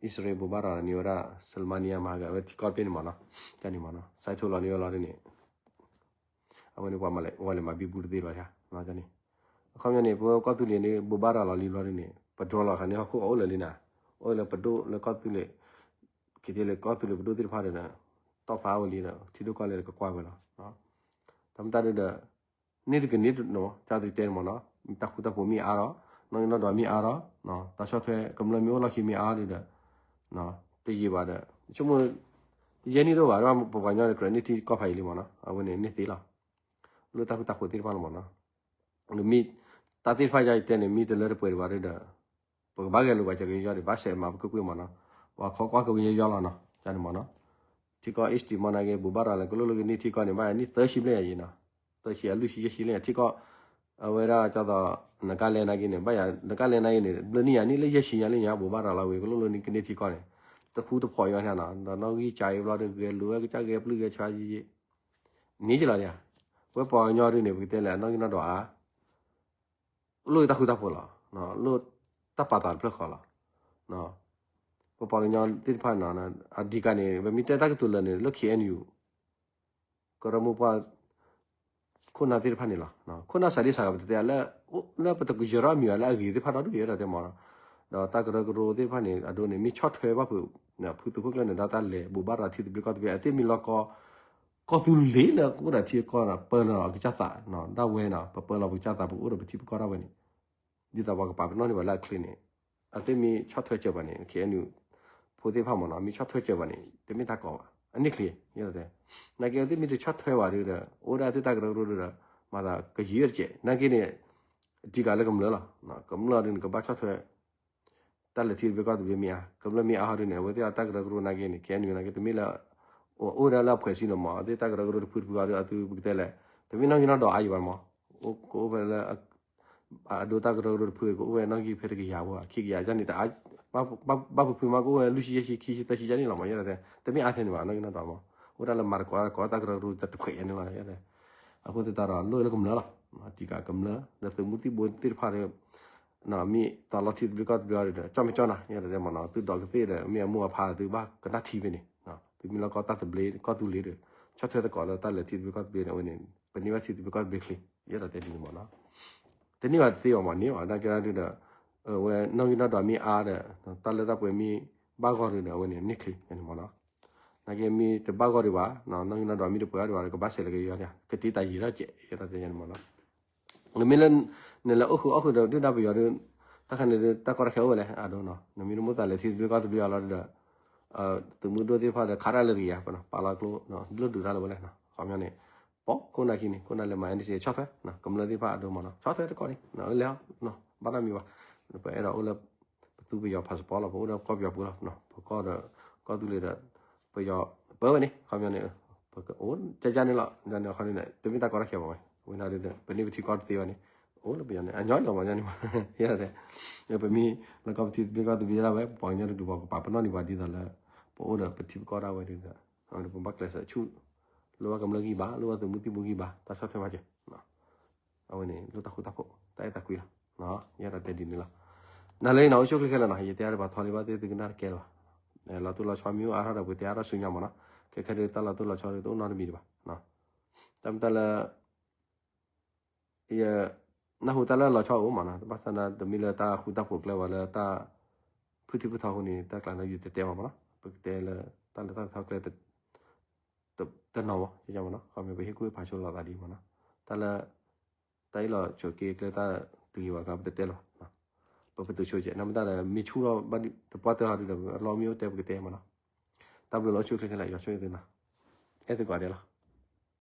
အံၣ်စရ့လးဘိးဘၣ်ရၤန့ၢ်ဝဲဒၣ် စလမါနံယါမၤဟးဂီၤဝဲထံကီၢ်တဘ့ၣ်န့ၣ်မးနီၤ, ကန့ၣ်မးနီၤ စဲးထိၣ်လီၤန့ၢ်ဝဲလီၤဒ်န့ၣ် အဝဲန့ၣ်ပှၤမၤလဲၣ် ဝဲလဲၤမၤဘံဘူတသ့ဘၣ်န့ၣ်, အခီပညီန့ၣ် ပကီၢ်သူလ့ၤန့ၣ် ဘိးဘၣ်ရၤလီၤလံဘျီဒ်န့ၣ် ပဒြီလီၤခါန့ၣ် ဟီၣ်ခိၣ်အအိၣ်လၢာ်လံနၤ, အိၣ်လၢပဒိၣ်လၢကီၢ်သူလ့ၤ က့ၤတ့လၢကီၢ်သူလ့ၤပဒိၣ်သ့ၣ်တဖၣ်ဒီး တီၣ်ဖျါဝဲလံဒီး ထံဒိၣ်ကီၢ်လဲၢ်ဒီးကကွၢ်ဝဲလီၤ, တၢ်မတၤဒ်ဒီး န့ၢ်တကန့ၢ်နီၤ တၢ်သုတဲန့ၣ်မးနီၤ တၢ်ဃူတၢ်ဖိးမ့ၢ်အါဒီး နီၣ်ဂံၢ်နီၣ်ဒွးမ့ၢ်အါဒီး တၢ်ဆီၣ်ထွဲကမျၢၢ်မ့ၢ်အိၣ်လီၢ်ခံမ့ၢ်အါဒ်ဒီး တယံာ်ဘၣ်ဒီး ဆိကမိၣ် ယဲၢ်နံၣ်တအိၣ်ဘၣ် ပပှၤကညီန့ၣ် ကြၢးန့ၢ်ထံကီၢ်ဖးအံၤလံမးနီၤ အဝဲန့ၣ်န့ၢ်သ့လီၤ, လၢတၢ်ဃူတၢ်ဖိးသ့ၣ်တဖၣ်လီၤမးနီၤ မ့ၢ် တၢ်သ့ၣ်တဖၣ်ယါယတဲန့ၣ် မ့ၢ်တလၢတပှဲၤဒံးဘၣ်ဒီး ပကဘၣ်ဂဲၤလိာ်ပှၤကညီဒီး ဘၣ်ဆဲးမၤပကကွ့ၢ်မးနီၤ, ပှၤခိးကွၢ်ကညီယီလီၤနီၤ ကန့ၣ်မးနီၤ, ထံကီၢ် East Timor နာ်က့ ဘိးဘၣ်ရၤလၢကလိၣ်လိၣ်ကန့ၢ်ထံကီၢ်န့ၣ် ဘၣ်ယၤနံၣ်သၢဆံဘျဲၣ်ယၤယံၤနီၤ, သၢဆံအလွံၢ်ဆံယဲၢ်ဆံလၢယၤ ထံကီၢ် အဝဲဒၣ်ကၠီသီး နကါလဲၣ်နာ်က့န့ၣ် ဘၣ်ယၤ နကါလဲၣ်နာ်က့န့ၣ် ဘျၢနံၣ်ယၤနံၣ်လၢယဲၢ်ဆံညါလၢညါ ဘိးဘၣ်ရၤလီၤဝံၤ ကလိၣ်လိၣ်န့ၢ်ကန့ၢ်ထံကီၢ်န့ၣ် တဃူတဖိးယီၤန့ၣ်နီၤ ဒီးနီၣ်ဂံၢ်ကၠါအံၤဘျီဒီး ဂဲၤလိာ်ဝဲကစၢ်ဂဲၤပျုၢ်ဂဲၤဆှါယံၤယံၤ န့ၣ်ကလီၤဒံး, ဝဲပှၤကညီဒ်န့ၣ် ပကတဲလဲၣ် အနီၣ်ဂံၢ်နီၣ်ဒွးအါ, လိၣ်တၢ်ဃူတၢ်ဖိးလီၤ, လိၣ်တၢ်ပာ်သးတဖျၢၣ်ဃီလီၤ, ပပှၤကညီသ့ၣ်တဖၣ်နီၤ အဓိကန့ၣ် ပမ့ၢ်တဲတၢ်ကတိၤလၢာ်န့ၣ် လၢ K N U ကရၢမိၢ်ပှၢ် ခိၣ်နၢ်သ့ၣ်တဖၣ်န့ၣ်လီၤ, ခိၣ်နၢ်စၤဒ့စၤဂၤ ပတတဲလၢ လၢပတကယၢၤထီၣ်မံၤဘၣ်လၢအဂ့ၤသ့ၣ်တဖၣ်ဒီဒူၣ်ယဲဒီးတဲမးနီၤ, ဒီးတၢ်ကရၢကရိသ့ၣ်တဖၣ်န့ၣ် အဒိန့ၣ် မ့ၢ်ဆီၣ်ထွဲဘၣ်ဖုး ဖုသုးခိၣ်ကျၢၢ်န့ၣ် ဒီးတၢ်လဲၤဘိးဘၣ်ရၤထံသဘျ့ကီၢ်သဘျ့ အသ့ၣ်မ့ၢ်လီၢ်ကီ ကီၢ်သူလ့ၤလၢကအိၣ်ဒီးထံကီၢ်ဒီး ပၢလီၤကစၢ်သး ဒၣ်ဝဲနီၤ ပပၢလီၤပကစၢ်သး ပကအိၣ်ဒီးပထံပကီၢ်ဒၣ်ဝဲန့ၣ် ဒ်သိးပှၤကပာ်ပနီၣ်န့ၢ်ဘၣ်လၢအချ့န့ၣ် အသ့ၣ်မ့ၢ်ဆီၣ်ထွဲစၢၤပှၤန့ၣ် K N U ဖိသ့ၣ်တဖၣ်မးနီၤ မ့ၢ်ဆီၣ်ထွဲစၢၤပှၤန့ၣ် တမ့ၢ်တၢ်ကီဘၣ် အန့ၣ်ချ့ ယဲဒၣ်တဲ နာ်က့အသ့ၣ်မ့ၢ်တဆီၣ်ထွဲဘၣ်ဒီး အိၣ်ဒၣ်သ့ၣ်တၢ်ကရၢကရိဒီး မၤသးကယံာ်တကဲး နာ်က့န့ၣ် အဓိကလၢကမျၢၢ်လီၤ ကမျၢၢ်ဒ်န့ၣ် ကဘၣ်ဆီၣ်ထွဲ တၢ်လဲၤထံသဘျ့ကီၢ်သဘျ့မ့ၢ်အါ, ကမျၢၢ်မ့ၢ်အါဟီဒုန့ၣ် အဝဲသ့ၣ်အတၢ်ကရၢကရိနာ်က့န့ၣ် ခဲအံၤနာ်က့ တမ့ၢ်လၢ အိၣ်ဒၣ်လၢအဖှဲးစံနီၤမး, အဝဲသ့ၣ်တၢ်ကရၢကရိတဖုတဖုအီၤဒီး အသုပကတဲလဲၣ်, တမ့ၢ်နီၣ်ဂံၢ်နီၣ်ဒွးအါယံၤဘၣ်မး, ကအိၣ်ဖဲလၢ အဒိတၢ်ကရၢကရိတဖု ကအိၣ်ဝဲနီၣ်ဂံၢ်ဖဲတကယၤဖိ ခံကယၤန့ၣ် တအါ, ဘၣ်ဖုဖုမး ကအိၣ်ဝဲလွံၢ်ဆံယဲၢ်ဆံ ခံဆံသၢဆံယဲၢ်န့ၣ်လီၤမး, ယဲဒၣ်တဲ တမ့ၢ်အါထဲန့ၣ်ဘၣ် နီၣ်ဂံၢ်နီၣ်ဒွးမး, အိၣ်ဒၣ်လၢမၤတကိးတကိးတၢ်ကရၢကရိတဖုအံၤန့ၣ်လီၤ, ယဲဒၣ်တဲ, အဃိသတးဒီး လိၣ်လၢကမျၢၢ်လီၤ, တံၤကးကမျၢၢ် လၢသုးမုၢ်သံၣ်ဘိသ့ၣ်တဖၣ်ဒီး မ့ၢ်သးလီထံသဘျ့ကီၢ်သဘျ့အီၤဒီး ကၠီၣ်မဲာ်ကၠီၣ်နၤ, ယဲဒၣ်တဲမးနီၤ, သုးဒိးကသ့ၣ်ဒီး မ့ၢ်အမိၢ်အဖါသုဘၣ်ကနၣ်ထံဖဲန့ၣ်, သုမ့ၢ်လီၢ်ကီၢ်တၢ်သဘျ့ ကီၢ်သူလ့ၤဒီး ဆီၣ်ထွဲသကိးလၢတၢ်လဲၤထံသဘျ့ကီၢ်သဘျ့န့ၣ် အဝဲန့ၣ် ပန့ၢ်ဘၣ်ထံသဘျ့ကီၢ်သဘျ့ချ့, ယဲဒၣ်တဲဒ်န့ၣ်မးနီၤ, တန့ၢ်ဘၣ်တသ့ဘၣ်မးန့ၣ်ဘၣ်, နာ်က့ဒုဒီး အဝဲနီၣ်ဂံၢ်နီၣ်ဒွးမ့ၢ်အါဒီး တၢ်လၢတၢ်ပှဲၤမ့ၢ်ဘၣ်ဂီၢ်ဒုဒီး အဝဲန့ၣ်န့ၢ်ချ့န့ၣ်မးနီၤ, နာ်က့မ့ၢ်တဘၣ်ဂီၢ်ဒံးဘၣ်, နီၣ်ဂံၢ်နီၣ်ဒွးမ့ၢ်တပှဲၤအါဒံးဘၣ်ဒီး ကဘၣ်ဆဲးလၢကယီၤန့ၣ် ကတ့တၢ်ယံၤထီၣ်ကဲး ယဲဒၣ်တဲန့ၣ်မးနီၤ, နမ့ၢ်လၢ နလဲၤအိၣ်ဃုာ်အီၣ်ဃုာ်ဒီး ဒုၣ်ဒါပယီၤဒီး တၢ်ခါန့ၣ် တၢ်ကီတၢ်ခဲအိၣ်ဝဲလဲၣ် အဒိနီၤ, နမ့ၢ်တမိၣ်သးလဲၤထံသဘျ့ကီၢ်သဘျ့အီၤလီၤဒီး သုးမုၢ်ဒိၣ်သ့ၣ်တဖၣ်ဒီး ခးတၢ်လၢတကယၤ ပာ်လီၤကျိ ဒိၣ်ဒုးတၢ်လၢဝဲလဲၣ်, ခီပညီန့ၣ် ပခိၣ်နၢ်ခံန့ၣ် ခိၣ်နၢ်လဲၤမၤ NCA ဆီၣ်ထွဲ ကမျၢၢ်သ့ၣ်တဖၣ်အဒိမးနီၤ, ဆီၣ်ထွဲတကီၢ်န့ၣ် လဲၤ ဘၣ်နီတမံၤဘၣ်, ပအဲၣ်ဒိးအိၣ်လၢ ပသူပယီၤ passport လီၤ, ပအိၣ်ဒီးကီၢ်ပယီၤပူၤလီၤ, ပကီၢ်ဒီး ကီၢ်သူလ့ၤဒီး ပယီၤ ပၢဝဲန့ၣ် ခီပညီန့ၣ် ပကအိၣ်ကကန့ၣ်လီၤ, န့ၣ်ခီန့ၣ် တမ့ၢ်တၢ်ကီတၢ်ခဲဘၣ်ဝဲ, ဝဲဒၣ်ဒီး ပန့ၢ်ပထံကီၢ်တသ့ဘၣ်န့ၣ် အိၣ်လၢပယီၤန့ၣ် အညီလီၤမး ညီန့ၣ်မး, ယဲဒၣ်တဲ ပမ့ၢ်လၢကီၢ်ပထံသဘျ့ကီၢ်သဘျ့ဒၣ်ဝဲ ပပှၤကညီတကလုာ်ပှၤကပာ်ပနီၣ်န့ၢ်ပှၤဒ်သိးလၢ ပအိၣ်ဒီးပထံပကီၢ်ဒၣ်ဝဲဒီး ပဘၣ်ကျဲးစၢးဆူၣ် လိၣ်ဘၣ်ကမျၢၢ်ဂံၢ်ဘါ လိၣ်ဘၣ်သုးမုၢ်သံၣ်ဘိဂံၢ်ဘါ တၢ်ဆီၣ်ထွဲမၤစၢၤ အဝဲန့ၣ် လိၣ်တၢ်ဃူတၢ်ဖိး တၢ်အဲၣ်တၢ်ကွံလီၤ, ယဲဒၣ်တဲဒ်န့ၣ်လီၤ, နၤလၢန့ၣ်နီၤ အိၣ်ဆူၣ်အိၣ်ချ့ခဲလၢာ်နီၤ, ယတဲအါဒံးပှၤထီလံဘၣ်သ့ၣ်သုကနၣ်တကဲလၢၤဘၣ်, လီၤတိၢ်လီၤဆီမ့ၢ်အိၣ်အါထီၣ်ဒီး ပကတဲအါထီၣ်ဆူညါမးနီၤ, ခဲခဲဒုးတၢ်လီၤတိၢ်လီၤဆီဒုးတအိၣ်နီတမံၤဒံးဘၣ်, တၢ်မ့ၢ်တၢ်လၢ ယ နၢ်ဟူတၢ်လၢလီၤဆီအိၣ်မးနီၤ, ဘၣ်ဆၣ်သနာ် တမ့ၢ်လၢတၢ်ဃူတၢ်ဖိးကျဲဝဲလၢတၢ် ဖုထံဖုထီအဃိန့ၣ် တၢ်ကျါန့ၣ် ယတတဲဘၣ်မးနီၤ, ပကတဲလၢတၢ်လၢတၢ်ထီၣ်ကျဲ တနီၤမး ယမးနီၤ, ခီပညီ ပဟ့ၣ်ကူၣ်ဟ့ၣ်ဖးဆိလီၤသးဒ်မးနီၤ, တၢ်လၢ တၢ်အ့ၣ်လိာ်ဆိးက့ကျဲတၢ်တဂ့ၤဘၣ်ကျါ ပတတဲလၢၤဘၣ်, ပပတုာ်ဆိကဲး နမ့ၢ်တၢ်ဒီး မ့ၢ်ဆူၣ်ထီၣ်ဘၣ်တပှၢ်တၢၢ်ဟီဒုဒီး အလီၢ်မ့ၢ်အိၣ်တဲပကတဲမးနီၤ, တၢ်ဘျုးလီၤ အိၣ်ဆူၣ်အိၣ်ချ့ခဲလၢာ် ယွၤဆိၣ်ဂ့ၤသုနီၤ, အဲၣ်သုကိးဂၤဒဲးလီၤ.